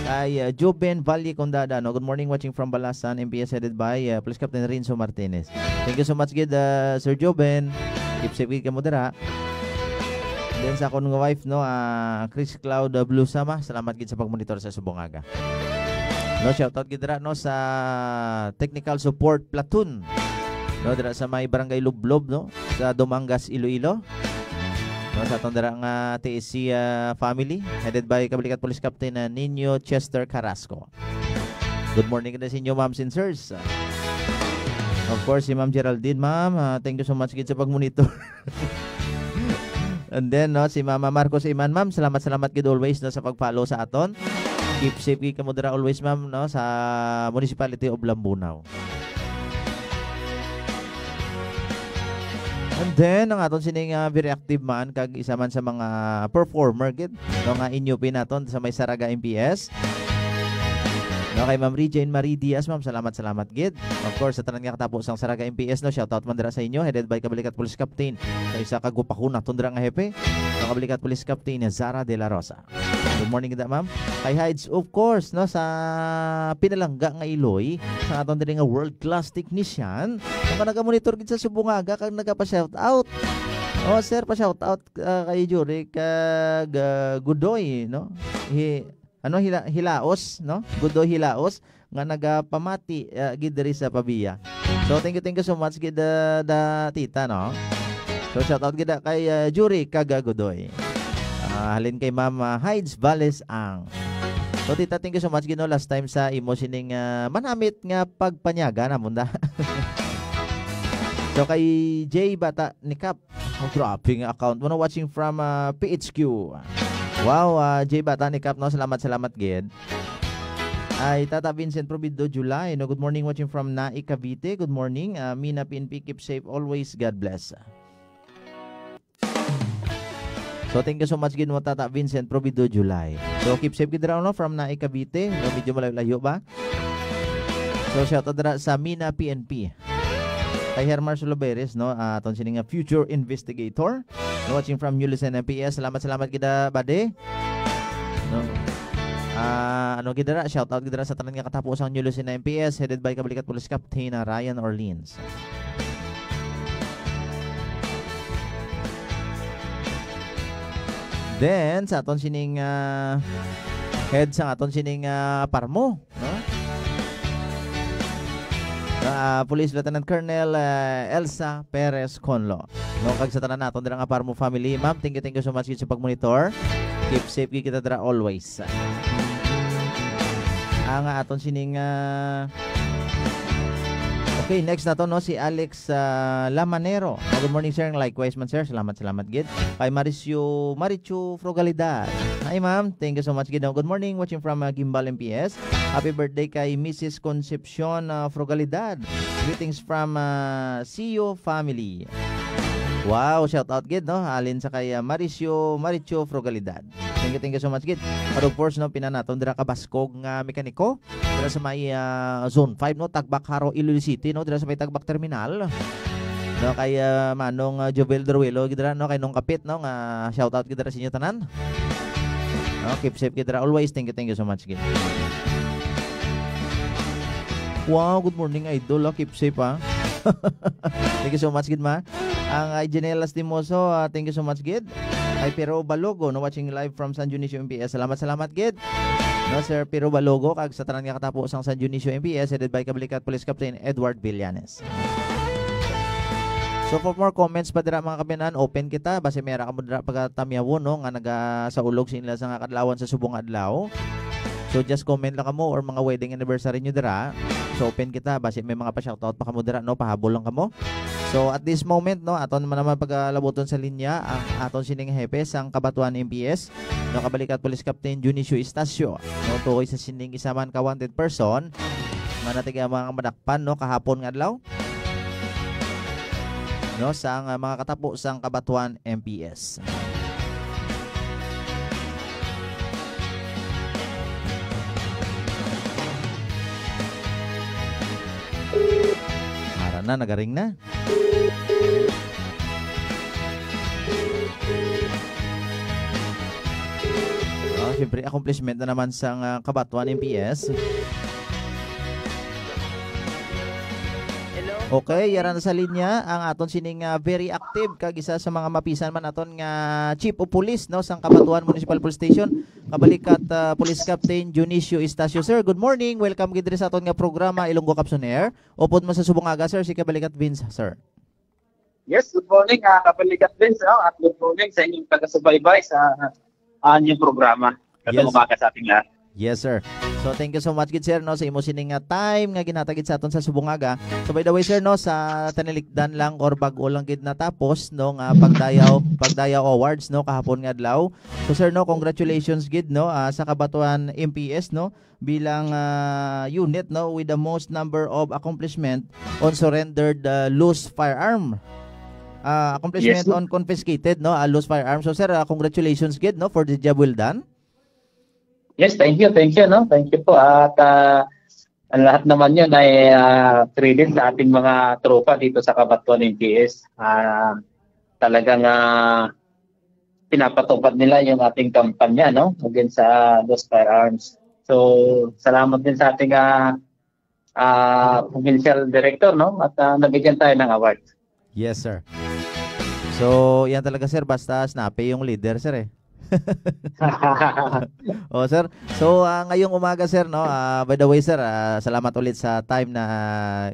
Kay, uh, Joben Valle Condada, no? Good morning, watching from Balasan, M P S, headed by, uh, Police Captain Rinzo Martinez. Thank you so much gid, uh, Sir Joben. Keep safe gid kamo dira. Then sa akon nga wife, no, ah, Chris Cloud, ah, Blue Sama, salamat gid sa pagmonitor sa subong aga. No, shoutout gid dira, no, sa Technical Support Platoon, no, dira sa may Barangay Lublob, no, sa Dumangas, Iloilo. No, sa aton dira nga T S C, ah, family, headed by Kabalikat Police Captain, ah, Nino Chester Carrasco. Good morning na sa inyo, ma'am and sirs. Of course, si Ma'am Geraldine, ma'am, ah, thank you so much gid sa pagmonitor. And then, no, si Mama Marcos Iman, ma'am, salamat, salamat gid always, no, sa pag-follow sa aton. Keep safe gid kamo dira always, ma'am, no, sa Municipality of Lambunao. And then, ang aton sining, ah, very active man, kag isa man sa mga performer gid, no, nga inyo pinaton sa may Saraga M P S. No, kay Ma'am Regine Marie Diaz, ma'am, salamat, salamat gid. Of course, sa tanan nga katapo sang Saraga M P S, no, shoutout man dira sa inyo, headed by Kabalikat Police Captain, sa isa ka gwapahon naton dira nga hepe, no, Kabalikat Police Captain Zara de la Rosa. Good morning, gid, ma'am. Kay Hides, of course, no, sa pinalangga nga iloy, sa aton diri nga world class technician, nga nagamonitor gid sa subong aga kag nagapa-shoutout. Oh, sir, pa-shoutout, ah, kay Jure kag, ah, Gudoy, no? Hi-, ano, Hila-, Hilaos, no? Gudoy Hilaos nga nagapamati, ah, gid diri sa Pavia. So, thank you, thank you so much gid, ah, da tita, no? So, shoutout gid, ah, kay, ah, Jure kag, ah, Gudoy. Ah, halin kay Ma'am, ah, Hides Vales ang. So, tita, thank you so much gid, no, last time sa imo sining, ah, manamit nga pagpanyaga namon da. So, kay J Bata ni Kap, oh, grabe nga account mo, no? Watching from, ah, P H Q. Wow, ah, J Bata ni Kap, no? Salamat, salamat gid. Ay, Tata Vincent Probido July, no? Good morning, watching from Naik, Cavite. Good morning. Ah, Mina P N P, keep safe always. God bless. So, thank you so much gid mo, Tata Vincent Probido July. So, keep safe gid raw, no? From Naik, Cavite. No, medyo malayo-layo ba? So, shout out dira sa Mina P N P. Kay Hermar Soloveres, no? Ah, aton sini nga future investigator. No, watching from New Lucena M P S. Salamat, salamat gid, ah, buddy. No? Ah, ano gid dira? Shout out gid dira sa tanan nga katapusang New Lucena M P S, headed by Kabalikat Police Captain, ah, Ryan Orleans. Then, sa aton sining, ah, head sa aton sining, ah, parmo, no? Ah, Police Lieutenant Colonel, ah, Elsa Perez Conlo. No, kag sa tanan naton dira nga Parmo family, ma'am, thank you, thank you so much gid sa pagmonitor. Keep safe gid kita dira always. Ang aton sining, ah, okay, next naton, no, si Alex, ah, Lamanero. Oh, good morning, sir. Likewise man, sir. Salamat, salamat gid. Kay Maricio, Marichu Frugalidad. Hi, ma'am. Thank you so much gid. Good morning. Watching from, ah, Guimbal M P S. Happy birthday kay Missus Concepcion, ah, Frugalidad. Greetings from, ah, Sio family. Wow, shout out gid, no? Halin sa kay, ah, Maricio, Maricio Frugalidad. Thank you, thank you so much gid. And of course, no, pinanaton dira ka baskog nga mekaniko dira sa may, ah, Zone five, no? Tagbak Jaro, Iloilo City, no? Dira sa may Tagbak Terminal. No, kay, ah, Manong, ah, Jovel Druelo gid dira, no? Kay Nong Kapit, no? Nga shout out gid dira sa inyo tanan. No, keep safe gid dira always. Thank you, thank you so much gid. Wow, good morning, idol, ah. Keep safe, ah. Thank you so much gid, ma. Ang, ah, Janelle Lastimoso, ah, thank you so much gid. Kay Pero Balogo, no, watching live from San Dionisio M P S. Salamat, salamat gid. No, Sir Pero Balogo, kag sa tanan nga katapo sang San Dionisio M P S, headed by Kabalikat Police Captain Edward Villanes. So for more comments pa dira, mga kaabyanan, open kita. Basi may ara kamo dira pagatamyawon, no, nga nagasaulog sa inila sa nga kadlawan sa subong nga adlaw. So just comment lang kamo or mga wedding anniversary nyo dira. So open kita, basi may mga pa-shoutout pa kamo dira, no? Pahabol lang kamo. So at this moment, no, aton man naman pagalabuton sa linya ang aton sining hepe sang Cabatuan M P S, no, Kabalikat Police Captain Dionisio Estacio, no, tuoy sa sining isa man ka wanted person nga natiga mga madakpan, no, kahapon nga adlaw, no, sang, ah, mga katapo sang Cabatuan M P S. Ara na, nagaring na. Oh, siyempre, accomplishment na naman sang, ah, Cabatuan M P S. Hello? Okay, yara na sa linya ang aton sining, ah, very active kag isa sa mga mapisan man aton nga Chief of Police, no, sang Cabatuan Municipal Police Station, Kabalikat, ah, Police Captain Dionisio Estacio. Sir, good morning. Welcome gid diri sa aton nga programa, Ilonggo Caps on Air. Upod mo sa subong nga aga, sir, si Kabalikat Vince, sir. Yes, good morning, ah, Kabalikat Vince, no? At good morning sa inyong taga-subaybay sa, ah, inyong programa. Katong Yes. umaga sa ating lahat. Yes, sir. So, thank you so much gid, sir, no, sa imo sining nga time nga ginhatag gid sa aton sa subong nga aga. So, by the way, sir, no, sa tinilikdan lang or bag-o lang gid natapos, no, nga pagdayaw, pagdayaw awards, no, kahapon nga adlaw. So, sir, no, congratulations gid, no, ah, sa Cabatuan M P S, no, bilang, ah, unit, no, with the most number of accomplishment on surrendered, ah, loose firearm. Ah, accomplishment Yes, sir. on confiscated, no, ah, loose firearm. So, sir, ah, congratulations gid, no, for the job well done. Yes, thank you, thank you, no? Thank you po. At, ah, ang lahat naman yun ay, ah, credit sa ating mga tropa dito sa Cabatuan M P S. Ah, talagang, ah, pinapatupad nila yung ating kampanya, no? Against sa loose firearms. So, salamat din sa ating, ah, ah, provincial director, no? At, ah, nabigyan tayo ng award. Yes, sir. So, yan talaga, sir. Basta snappy yung leader, sir, eh. Oh, sir. So, ah, ngayong umaga, sir, no? Ah, by the way, sir, ah, salamat ulit sa time na,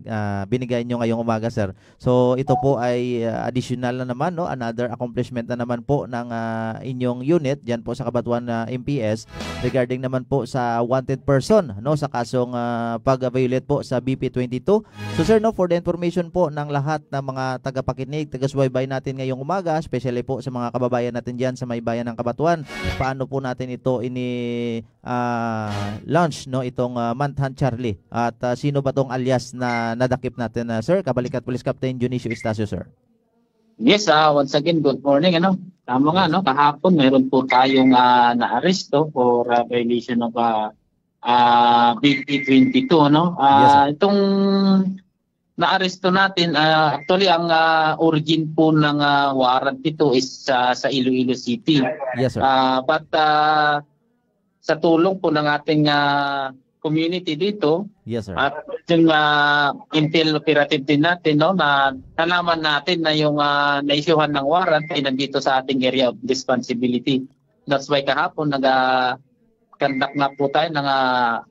ah, binigay nyo ngayong umaga, sir. So, ito po ay, ah, additional na naman, no? Another accomplishment na naman po ng, ah, inyong unit dyan po sa Cabatuan na M P S regarding naman po sa wanted person, no? Sa kasong, ah, pag-violate po sa B P twenty-two. So, sir, no, for the information po ng lahat ng mga tagapakinig, taga-subaybay natin ngayong umaga, especially po sa mga kababayan natin dyan sa may bayan ng Cabatuan, paano po natin ito ini, ah, launch, no, itong, ah, Manhunt Charlie? At, ah, sino ba tong alias na nadakip natin, ah, sir? Kabalikat Police Captain Dionisio Estacio, sir. Yes, ah, once again, good morning, ano? Tama nga, no? Kahapon, meron po tayong, ah, naaresto for, ah, violation of, ah, ah, B P twenty-two, no? Yes, sir. Ah, itong naaresto natin, ah, actually, ang, ah, origin po ng, ah, warrant nito is sa, sa Iloilo City. Yes, sir. Ah, but, ah, sa tulong po ng ating, ah, community dito, Yes, sir. at yung, ah, intel operative din natin, no, na nalaman natin na yung, ah, na-issuehan ng warrant ay nandito sa ating area of responsibility. That's why kahapon nag-conduct na po tayo ng, ah,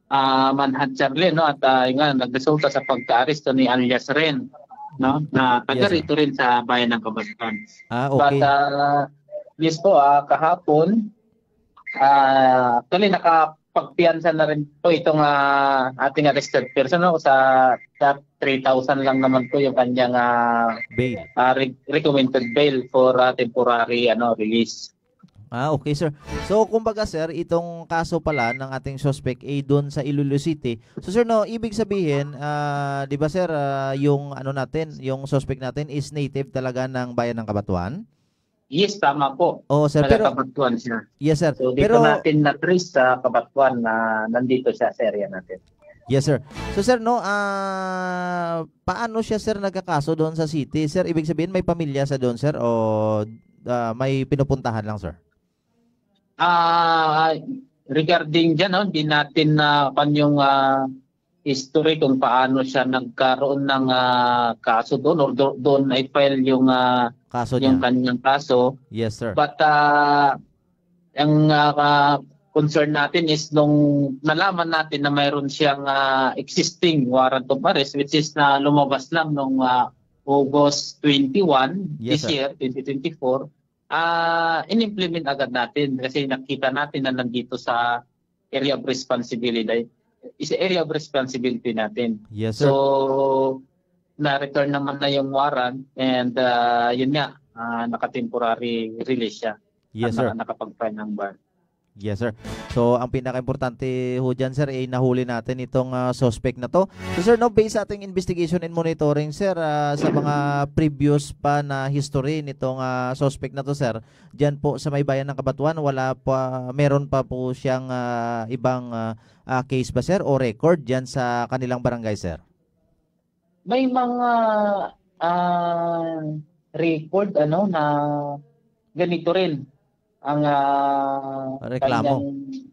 ah, Manhunt Charlie, no, at, ah, yun nga, nagresulta sa pagkaaresto ni alias Ren, no, na taga Yes, sir. rito rin sa bayan ng Cabatuan. Ah, But, okay. ah, yes po, ah, kahapon, ah, actually, nakapagpiyansa na rin po itong, ah, ating arrested person, no, sa, sa three thousand lang naman po yung kanyang, ah, Bail. ah, re-, recommended bail for, ah, temporary, ano, release. Ah, okay, sir. So, kumbaga, sir, itong kaso pala ng ating suspect ay doon sa Iloilo City. So, sir, no, ibig sabihin, ah, di ba, sir, ah, yung ano natin, yung suspect natin is native talaga ng bayan ng Cabatuan? Yes, tama po. Oo, sir, Taga pero Cabatuan siya. Yes, sir. So, dito Pero natin na-trace sa Cabatuan na nandito siya sa area natin. Yes, sir. So, sir, no, ah, paano siya, sir, nagkakaso doon sa city? Sir, ibig sabihin may pamilya sa doon, sir, o, ah, may pinupuntahan lang, sir? Ah, regarding dyan, no, hindi natin na pan yung, ah, history kung paano siya nagkaroon ng, ah, kaso doon or do-, doon na-file yung, ah, Kaso yung niya? kanyang kaso. Yes, sir. But, ah, ang, ah, ka-, concern natin is nung nalaman natin na mayroon siyang, ah, existing warrant of arrest, which is na lumabas lang nung, ah, August twenty-one Yes, this sir. year, twenty twenty-four, ah, in-implement agad natin kasi nakita natin na nandito sa area of responsibility, is area of responsibility natin. Yes, sir. So, na-return naman na yung warrant and, ah, yun nga, ah, naka-temporary release siya. Yes, At sir. naka-, nakapag-file ng bond. Yes, sir. So, ang pinakaimportante ho dyan, sir, ay nahuli natin itong, ah, suspect na to. So, sir, no, based sa ating investigation and monitoring, sir, ah, sa mga previous pa na history nitong, ah, suspect na to, sir, dyan po sa may bayan ng Cabatuan, wala pa, meron pa po siyang, ah, ibang, ah, ah, case ba, sir, o record dyan sa kanilang barangay, sir? May mga, ah, record, ano, na ganito rin ang, ah, Reklamo. kanyang,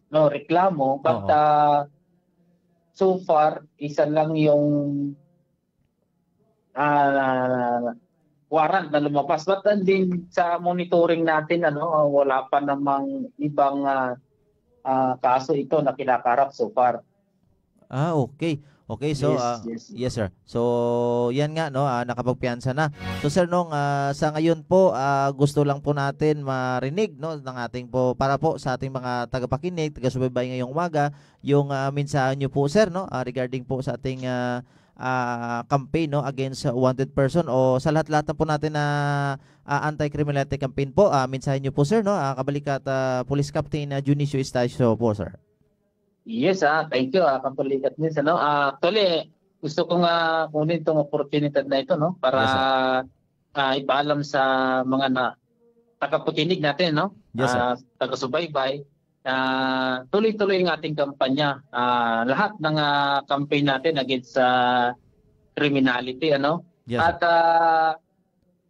no, reklamo. But, Oo. ah, so far, isa lang yung, ah, warrant na lumabas. But, and then, sa monitoring natin, ano, ah, wala pa namang ibang, ah, ah, kaso ito na kinakarap so far. Ah, okay. Okay, so, Yes, ah, yes. yes, sir. So, yan nga, no, ah, nakapagpiyansa na. So, sir, nung, ah, sa ngayon po, ah, gusto lang po natin marinig, no, ng ating po, para po sa ating mga tagapakinig, taga-subaybay ngayong umaga, yung, ah, mensahe niyo po, sir, no, ah, regarding po sa ating, ah, ah, campaign, no, against wanted person o sa lahat-lahat na po natin na, ah, anti-criminality campaign po, ah, mensahe niyo po, sir, no, ah, Kabalikat, ah, Police Captain, ah, Dionisio Estacio po, sir. Yes, ah, thank you, ah, Kabalikat Nils, ano. Ah, actually, gusto ko nga kunin tong oportunidad na ito, no, para, Yes, sir. ah, ipaalam sa mga na, tagapakinig natin, no, Yes, sir. ah, taga-subaybay, ah, tuloy-tuloy ang ating kampanya. Ah, lahat ng, ah, campaign natin against sa criminality, ano. Yes, sir. At, ah,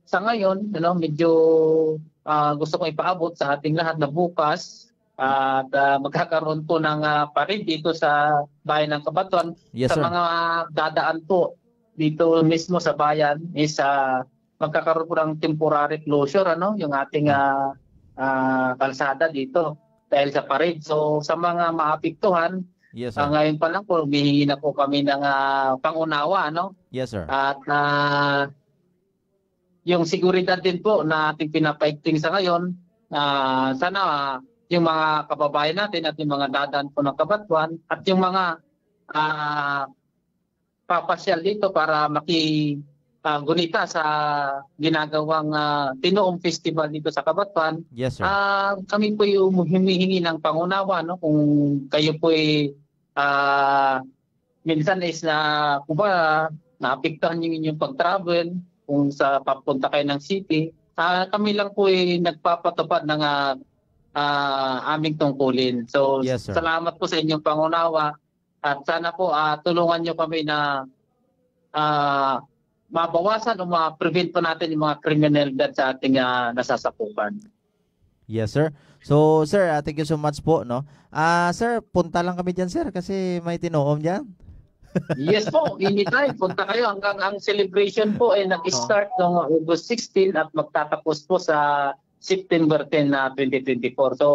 sa ngayon, ano, medyo, ah, gusto kong ipaabot sa ating lahat na bukas at, ah, magkakaroon po ng, ah, parade dito sa bayan ng Cabatuan. Yes, Sa sir. mga dadaan po dito mismo sa bayan is, ah, magkakaroon po ng temporary closure, ano, yung ating, Hmm. ah, ah, kalsada dito dahil sa parade. So, sa mga maapektuhan, Yes, ah, sir. ngayon pa lang po, humihingi na po kami ng, ah, pangunawa, ano? Yes, sir. At, ah, yung seguridad din po na ating pinapaigting sa ngayon, ah, sana, ah, yung mga kababayan natin at yung mga dadaan po ng Cabatuan at yung mga, ah, papasyal dito para maki-, ah, gunita sa ginagawang, ah, Tinuom Festival dito sa Cabatuan. Yes, sir. Ah, kami po yung humihingi ng pangunawa, no, kung kayo po ay, ah, minsan is na, kumbaga, naapektuhan yung inyong pag-travel kung sa papunta kayo ng city. Ah, kami lang po ay nagpapatupad ng, ah, ah, aming tungkulin. So, Yes, sir. salamat po sa inyong pangunawa at sana po, ah, tulungan niyo kami na, ah, mabawasan o ma-prevent po natin yung mga kriminalidad sa ating, ah, nasasakupan. Yes, sir. So, sir, ah, thank you so much po, no? Ah, sir, punta lang kami diyan, sir, kasi may Tinuom diyan. Yes po, anytime. Punta kayo. Hanggang ang celebration po ay nag-start Oo. noong August sixteen at magtatapos po sa September ten na twenty twenty-four. So,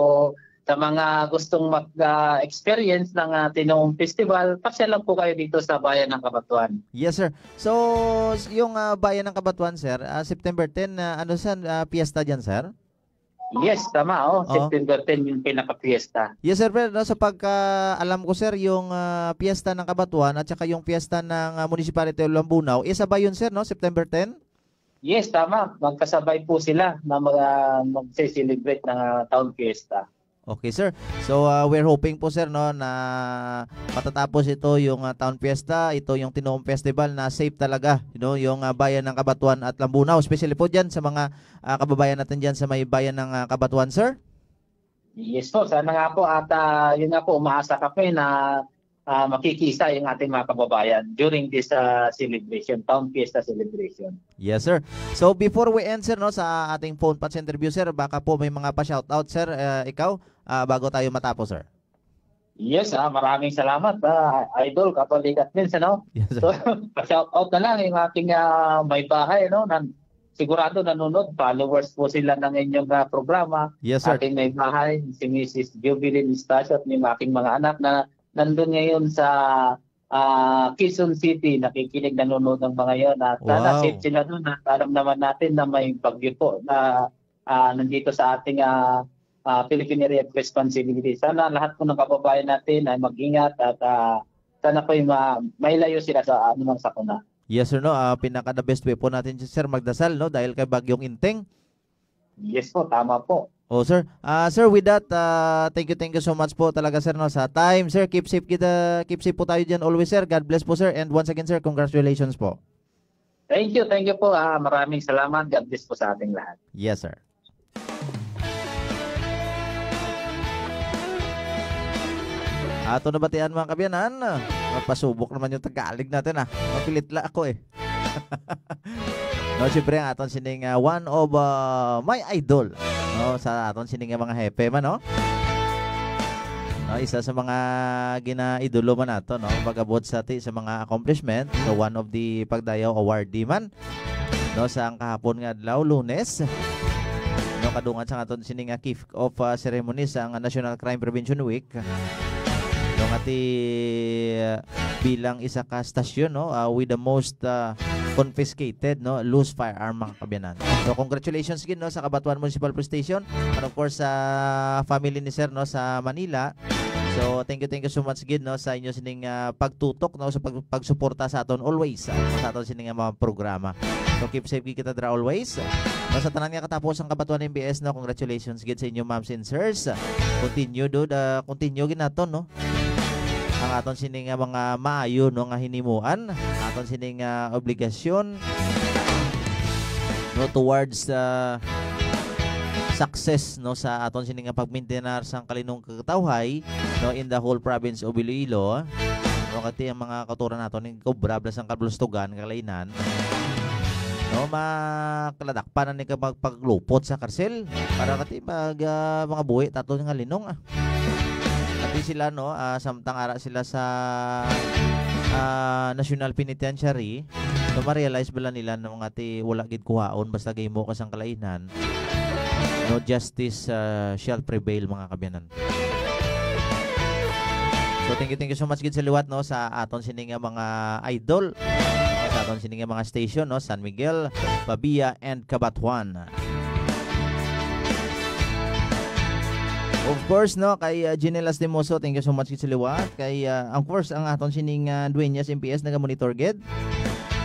sa mga gustong mag, ah, experience ng, ah, Tinuom Festival, pasyal lang po kayo dito sa bayan ng Cabatuan. Yes, sir. So, s-, yung, ah, bayan ng Cabatuan, sir, ah, September ten, ah, ano, sir, ah, piyesta diyan, sir? Yes, tama, oh. Oo. September ten yung pinaka-piyesta. Yes, sir, pero, no, sa pagka-alam ko, sir, yung, ah, piyesta ng Cabatuan at saka yung piyesta ng, ah, Municipality of Lambunao, isa ba yun, sir, no? September ten? Yes, tama. Magkasabay po sila na mag-, ah, magse-celebrate ng, ah, Town Fiesta. Okay, sir. So, ah, we're hoping po, sir, no, na matatapos ito yung, ah, Town Fiesta, ito yung Tinuom Festival na safe talaga, you know, yung, ah, bayan ng Cabatuan at Lambunao, especially po diyan sa mga, ah, kababayan natin diyan sa may bayan ng, ah, Cabatuan, sir. Yes po, sana nga po at, ah, yun nga po, umaasa kami na, ah, makikisa yung ating mga kababayan during this, ah, celebration, Town Fiesta celebration. Yes, sir. So, before we end, sir, no, sa ating phone patch interview, sir, baka po may mga pa-shoutout, sir, ah, ikaw, ah, bago tayo matapos, sir. Yes, ah, maraming salamat, ah, Idol Kapalikat Vince, ano? Yes, sir. So, pa-shoutout na lang yung ating, ah, may bahay, no? Nan-, sigurado nanonood, followers po sila ng inyong, ah, programa. Yes, sir. Ating may bahay, si Missus Jubilin Estacio at yung aking mga anak na nandun ngayon sa, ah, Quezon City, nakikinig, nanonood ng mga yon. At sana Wow. safe sila doon. At alam naman natin na may bagyo po na, ah, nandito sa ating, ah, ah, Philippine Area of Responsibility. Sana lahat po ng kababayan natin ay mag-ingat at, ah, sana po'y ma-, mailayo sila sa anumang sakuna. Yes, sir, no? Ah, pinaka the best way po natin, sir, magdasal, no? Dahil kay Bagyong Enteng. Yes po, tama po. Oh, sir. Ah, sir, with that, ah, thank you, thank you so much po talaga, sir, no, sa time. Sir, keep safe kita, keep safe po tayo diyan always, sir. God bless po, sir. And once again, sir, congratulations po. Thank you, thank you po. Ah, maraming salamat. God bless po sa ating lahat. Yes, sir. Ato na batian, mga kabyanan. Magpasubok naman yung Tagalog natin, ah. Mapilit la ako, eh. No, siyempre, ang aton sining, ah, one of, ah, my idol, no, sa aton sining, ah, mga hepe man, no? No, isa sa mga ginaidolo man nato, no, pag-abot sa ti-, sa mga accomplishment, so one of the Pagdayaw awardee man, no, sa ang kahapon nga adlaw, Lunes, no, kadungan sa aton sining, ah, kick-off, ah, ceremony sa ang National Crime Prevention Week, no, nga ti, ah, bilang isa ka stasyon, no, ah, with the most, ah, confiscated, no, loose firearm, mga kabyanan. So, congratulations gid, no, sa Cabatuan Municipal Police Station, and of course, sa family ni Sir, no, sa Manila. So, thank you, thank you so much gid, no, sa inyo sining, ah, pagtutok, no, sa pag-, pagsuporta sa aton always, ah, sa aton sining, ah, mga programa. So, keep safe gid kita dira always. No, sa tanan nga katapos ang Cabatuan M B S, no, congratulations gid sa inyo, ma'ams and sirs. Continue, dude, ah, continue gid naton, no, ang aton sini nga mga maayo, no, nga hinimuan, aton sini nga obligasyon, no, towards, ah, success, no, sa aton sini nga pagmintinar sang kalinong kagtawhay, no, in the whole province of Iloilo. No, kati ang mga kautoran naton ni kobra bala sang kablustugan, kalainan. No, makaladakpan na ni ka magpaglupot sa karsel para kati mag, ah, mga buhi tato nga linong, ah. Pati sila, no, ah, samtang ara sila sa, ah, National Penitentiary, so ma-realize bala nila nga ti wala gid kuhaon basta gahimo ka sang kalainan, no, justice, ah, shall prevail, mga kabyanan. So, thank you, thank you so much gid sa liwat, no, sa aton sini nga mga idol, sa aton sini nga mga station, no, San Miguel, Pabia, and Cabatuan. Of course, no, kay, uh, Jinel Lastimoso, thank you so much gid sa liwat. Kay, uh, of course, ang aton sining, uh, Dueñas M P S naga-monitor gid.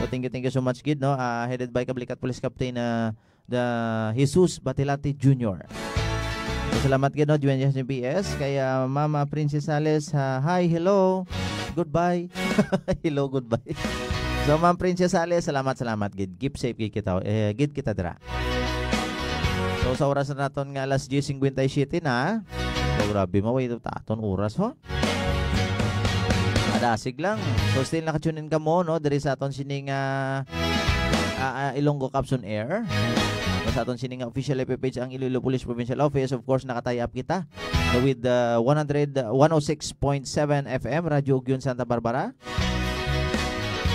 So, thank you, thank you so much gid, no. Uh, headed by Kablikat Police Captain, uh, the Jesus Batilati Junior. So, salamat gid, no, Dueñas M P S. Kay, uh, Mama Princess Sales, uh, hi, hello, goodbye. Hello, goodbye. So, Ma'am Princess Sales, salamat, salamat gid. Keep safe gid kita, eh, gid kita dira. So, sa oras na naton nga alas diyes cincuenta y siete na. So, grabe, maway ito ta aton oras, ho? Madasig lang. So, still naka-tune in kamo, no? Diri sa aton sining, ah, ah, ah, Ilonggo Caps on Air. Sa aton sining official F B page ang Iloilo Police Provincial Office. Of course, naka-tie up kita with, uh, one hundred, one oh six point seven F M, Radyo Ugyon Santa Barbara.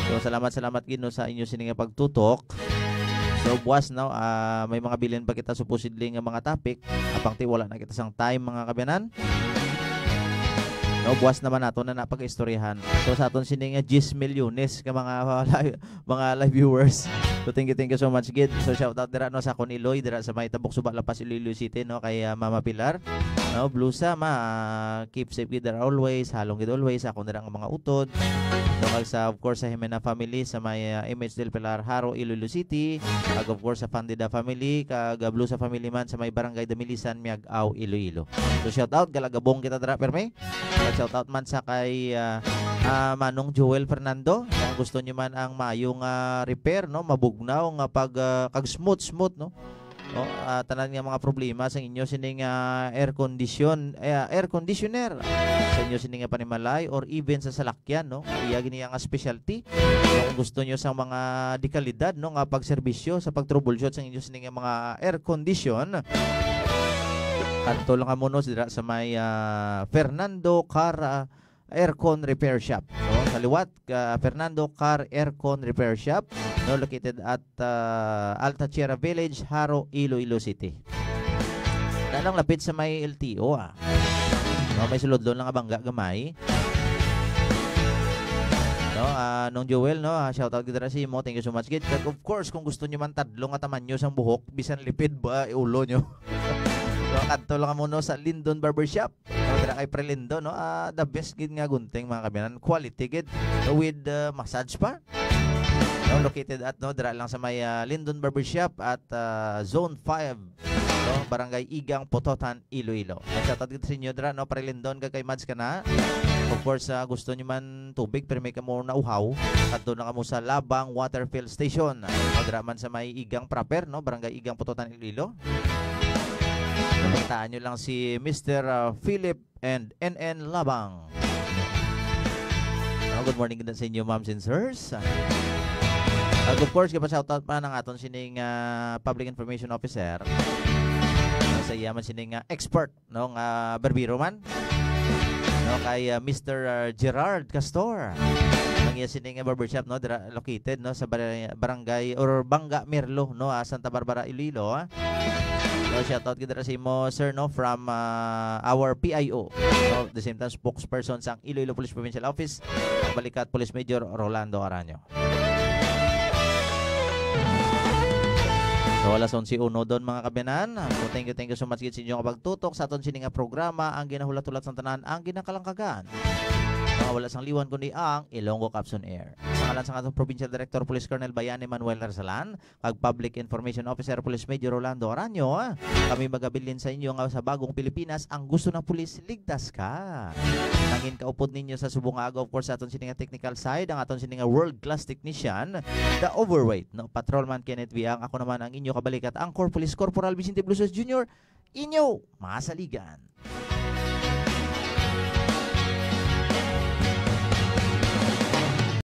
So, salamat, salamat gid, no, sa inyo sini nga pagtutok. So, buwas, no, ah, may mga bilin pa kita supposedly nga mga topic. Apang ti wala na kita sang time, mga kabyanan. No, buwas naman nato na napag-istoryahan. So, sa aton sini nga diyes milyones ka mga, mga live viewers. So, thank you, thank you so much gid. So, shout out dira, no, sa akon Iloy, dira sa may Tabok Suba, La Paz, Iloilo City, no, kay, ah, Mama Pilar. No, Blusa, ma, ah, keep safe gid there always, halong gid always, ako na lang ang mga utod. No, kag sa, of course, sa Jimena family, sa may, ah, M H del Pilar, Jaro, Iloilo City. Kag, of course, sa Fandida family, kag, ah, Blusa family man sa may Barangay Damilisan, Miag-ao, Iloilo. So, shout out, galagabong kita dira, permi. Kag shout out man sa kay, ah, ah, Manong Joel Fernando. Kung gusto niyo man ang maayo nga repair, no, mabugnaw nga pag, ah, kag smooth, smooth, no? No, ah, tanan nga mga problema sa inyo sining, ah, air condition, eh, ah, air conditioner sa inyo sining nga panimalay or even sa salakyan, no? Iya gini nga specialty. So, kung gusto niyo sa mga dekalidad, no, nga pagserbisyo sa pag-troubleshoot sa inyo sining nga mga air condition, kadto lang kamo, no, dira sa may, ah, Fernando Car, ah, Aircon Repair Shop. So, sa liwat, ka Fernando Car Aircon Repair Shop, no, located at, ah, Alta Sierra Village, Jaro, Iloilo City. Dira lang lapit sa may L T O, ah. No, may sulodlon lang nga bangga gamay. No, ah, Nong Joel, no, ah, shout out gid ra sa imo. Thank you so much gid. Kag of course, kung gusto niyo man tadlong nga tamanyo sang buhok, bisan lipid ba ulo niyo. No, kadto lang kamo, no, sa Lindon Barbershop. No, dira kay Pre Lindo, no? Ah, the best gid nga gunting, mga kaabyanan. Quality gid. No, with, ah, massage pa. No, located at, no, dira lang sa may, ah, Lindon Barbershop at, ah, Zone five, no, Barangay Igang, Pototan, Iloilo. Nag-shoutout gid sa inyo dira, no, Pre Lindon, kag kay Mads ka na. Of course, ah, gusto niyo man tubig, pero may kamo nauhaw, kadto na kamo sa Labang Water Fill Station. No, dira man sa may Igang proper, no, Barangay Igang, Pototan, Iloilo. Kabataan nyo lang si Mister, ah, Philip and N N Labang. Ah, good morning din sa inyo, ma'ams and sirs. Ah, of course, gapa-shoutout pa ang aton sining, ah, Public Information Officer. Ah, sa iya man sining, ah, expert, no, nga barbero man. No, kay, ah, Mister, ah, Gerard Castor. Ang iya sining, ah, barbershop, no, dira, located, no, sa bar-, barangay or Bangga Merlo, no, ah, Santa Barbara, Iloilo, ah. No, shoutout gid dira sa imo, sir, no, from, ah, our P I O, no, the same time spokesperson sang Iloilo Police Provincial Office, ang balikat Police Major Rolando Araño. So, alas onse uno don, mga kaabyanan. So, thank you, thank you so much gid sa inyo nga pagtutok sa aton sini nga programa, ang ginahulat-hulat sang tanan, ang ginakalangkagan. Mga wala sang liwan kundi ang Ilonggo Caps on Air. Sa ngalan sang atong Provincial Director Police Colonel Bayani Manuel Rasalan, kag Public Information Officer Police Major Rolando Araño, kami magabilin sa inyo nga sa bagong Pilipinas, ang gusto ng pulis, ligtas ka. Nangin kaupod ninyo sa subong nga aga, of course, sa aton sini nga technical side, ang aton sini nga world class technician, the overweight, no, Patrolman Kenneth Viang. Ako naman ang inyo kabalikat, ang Corporal Police Corporal Vicente Blusos Junior, inyo masaligan.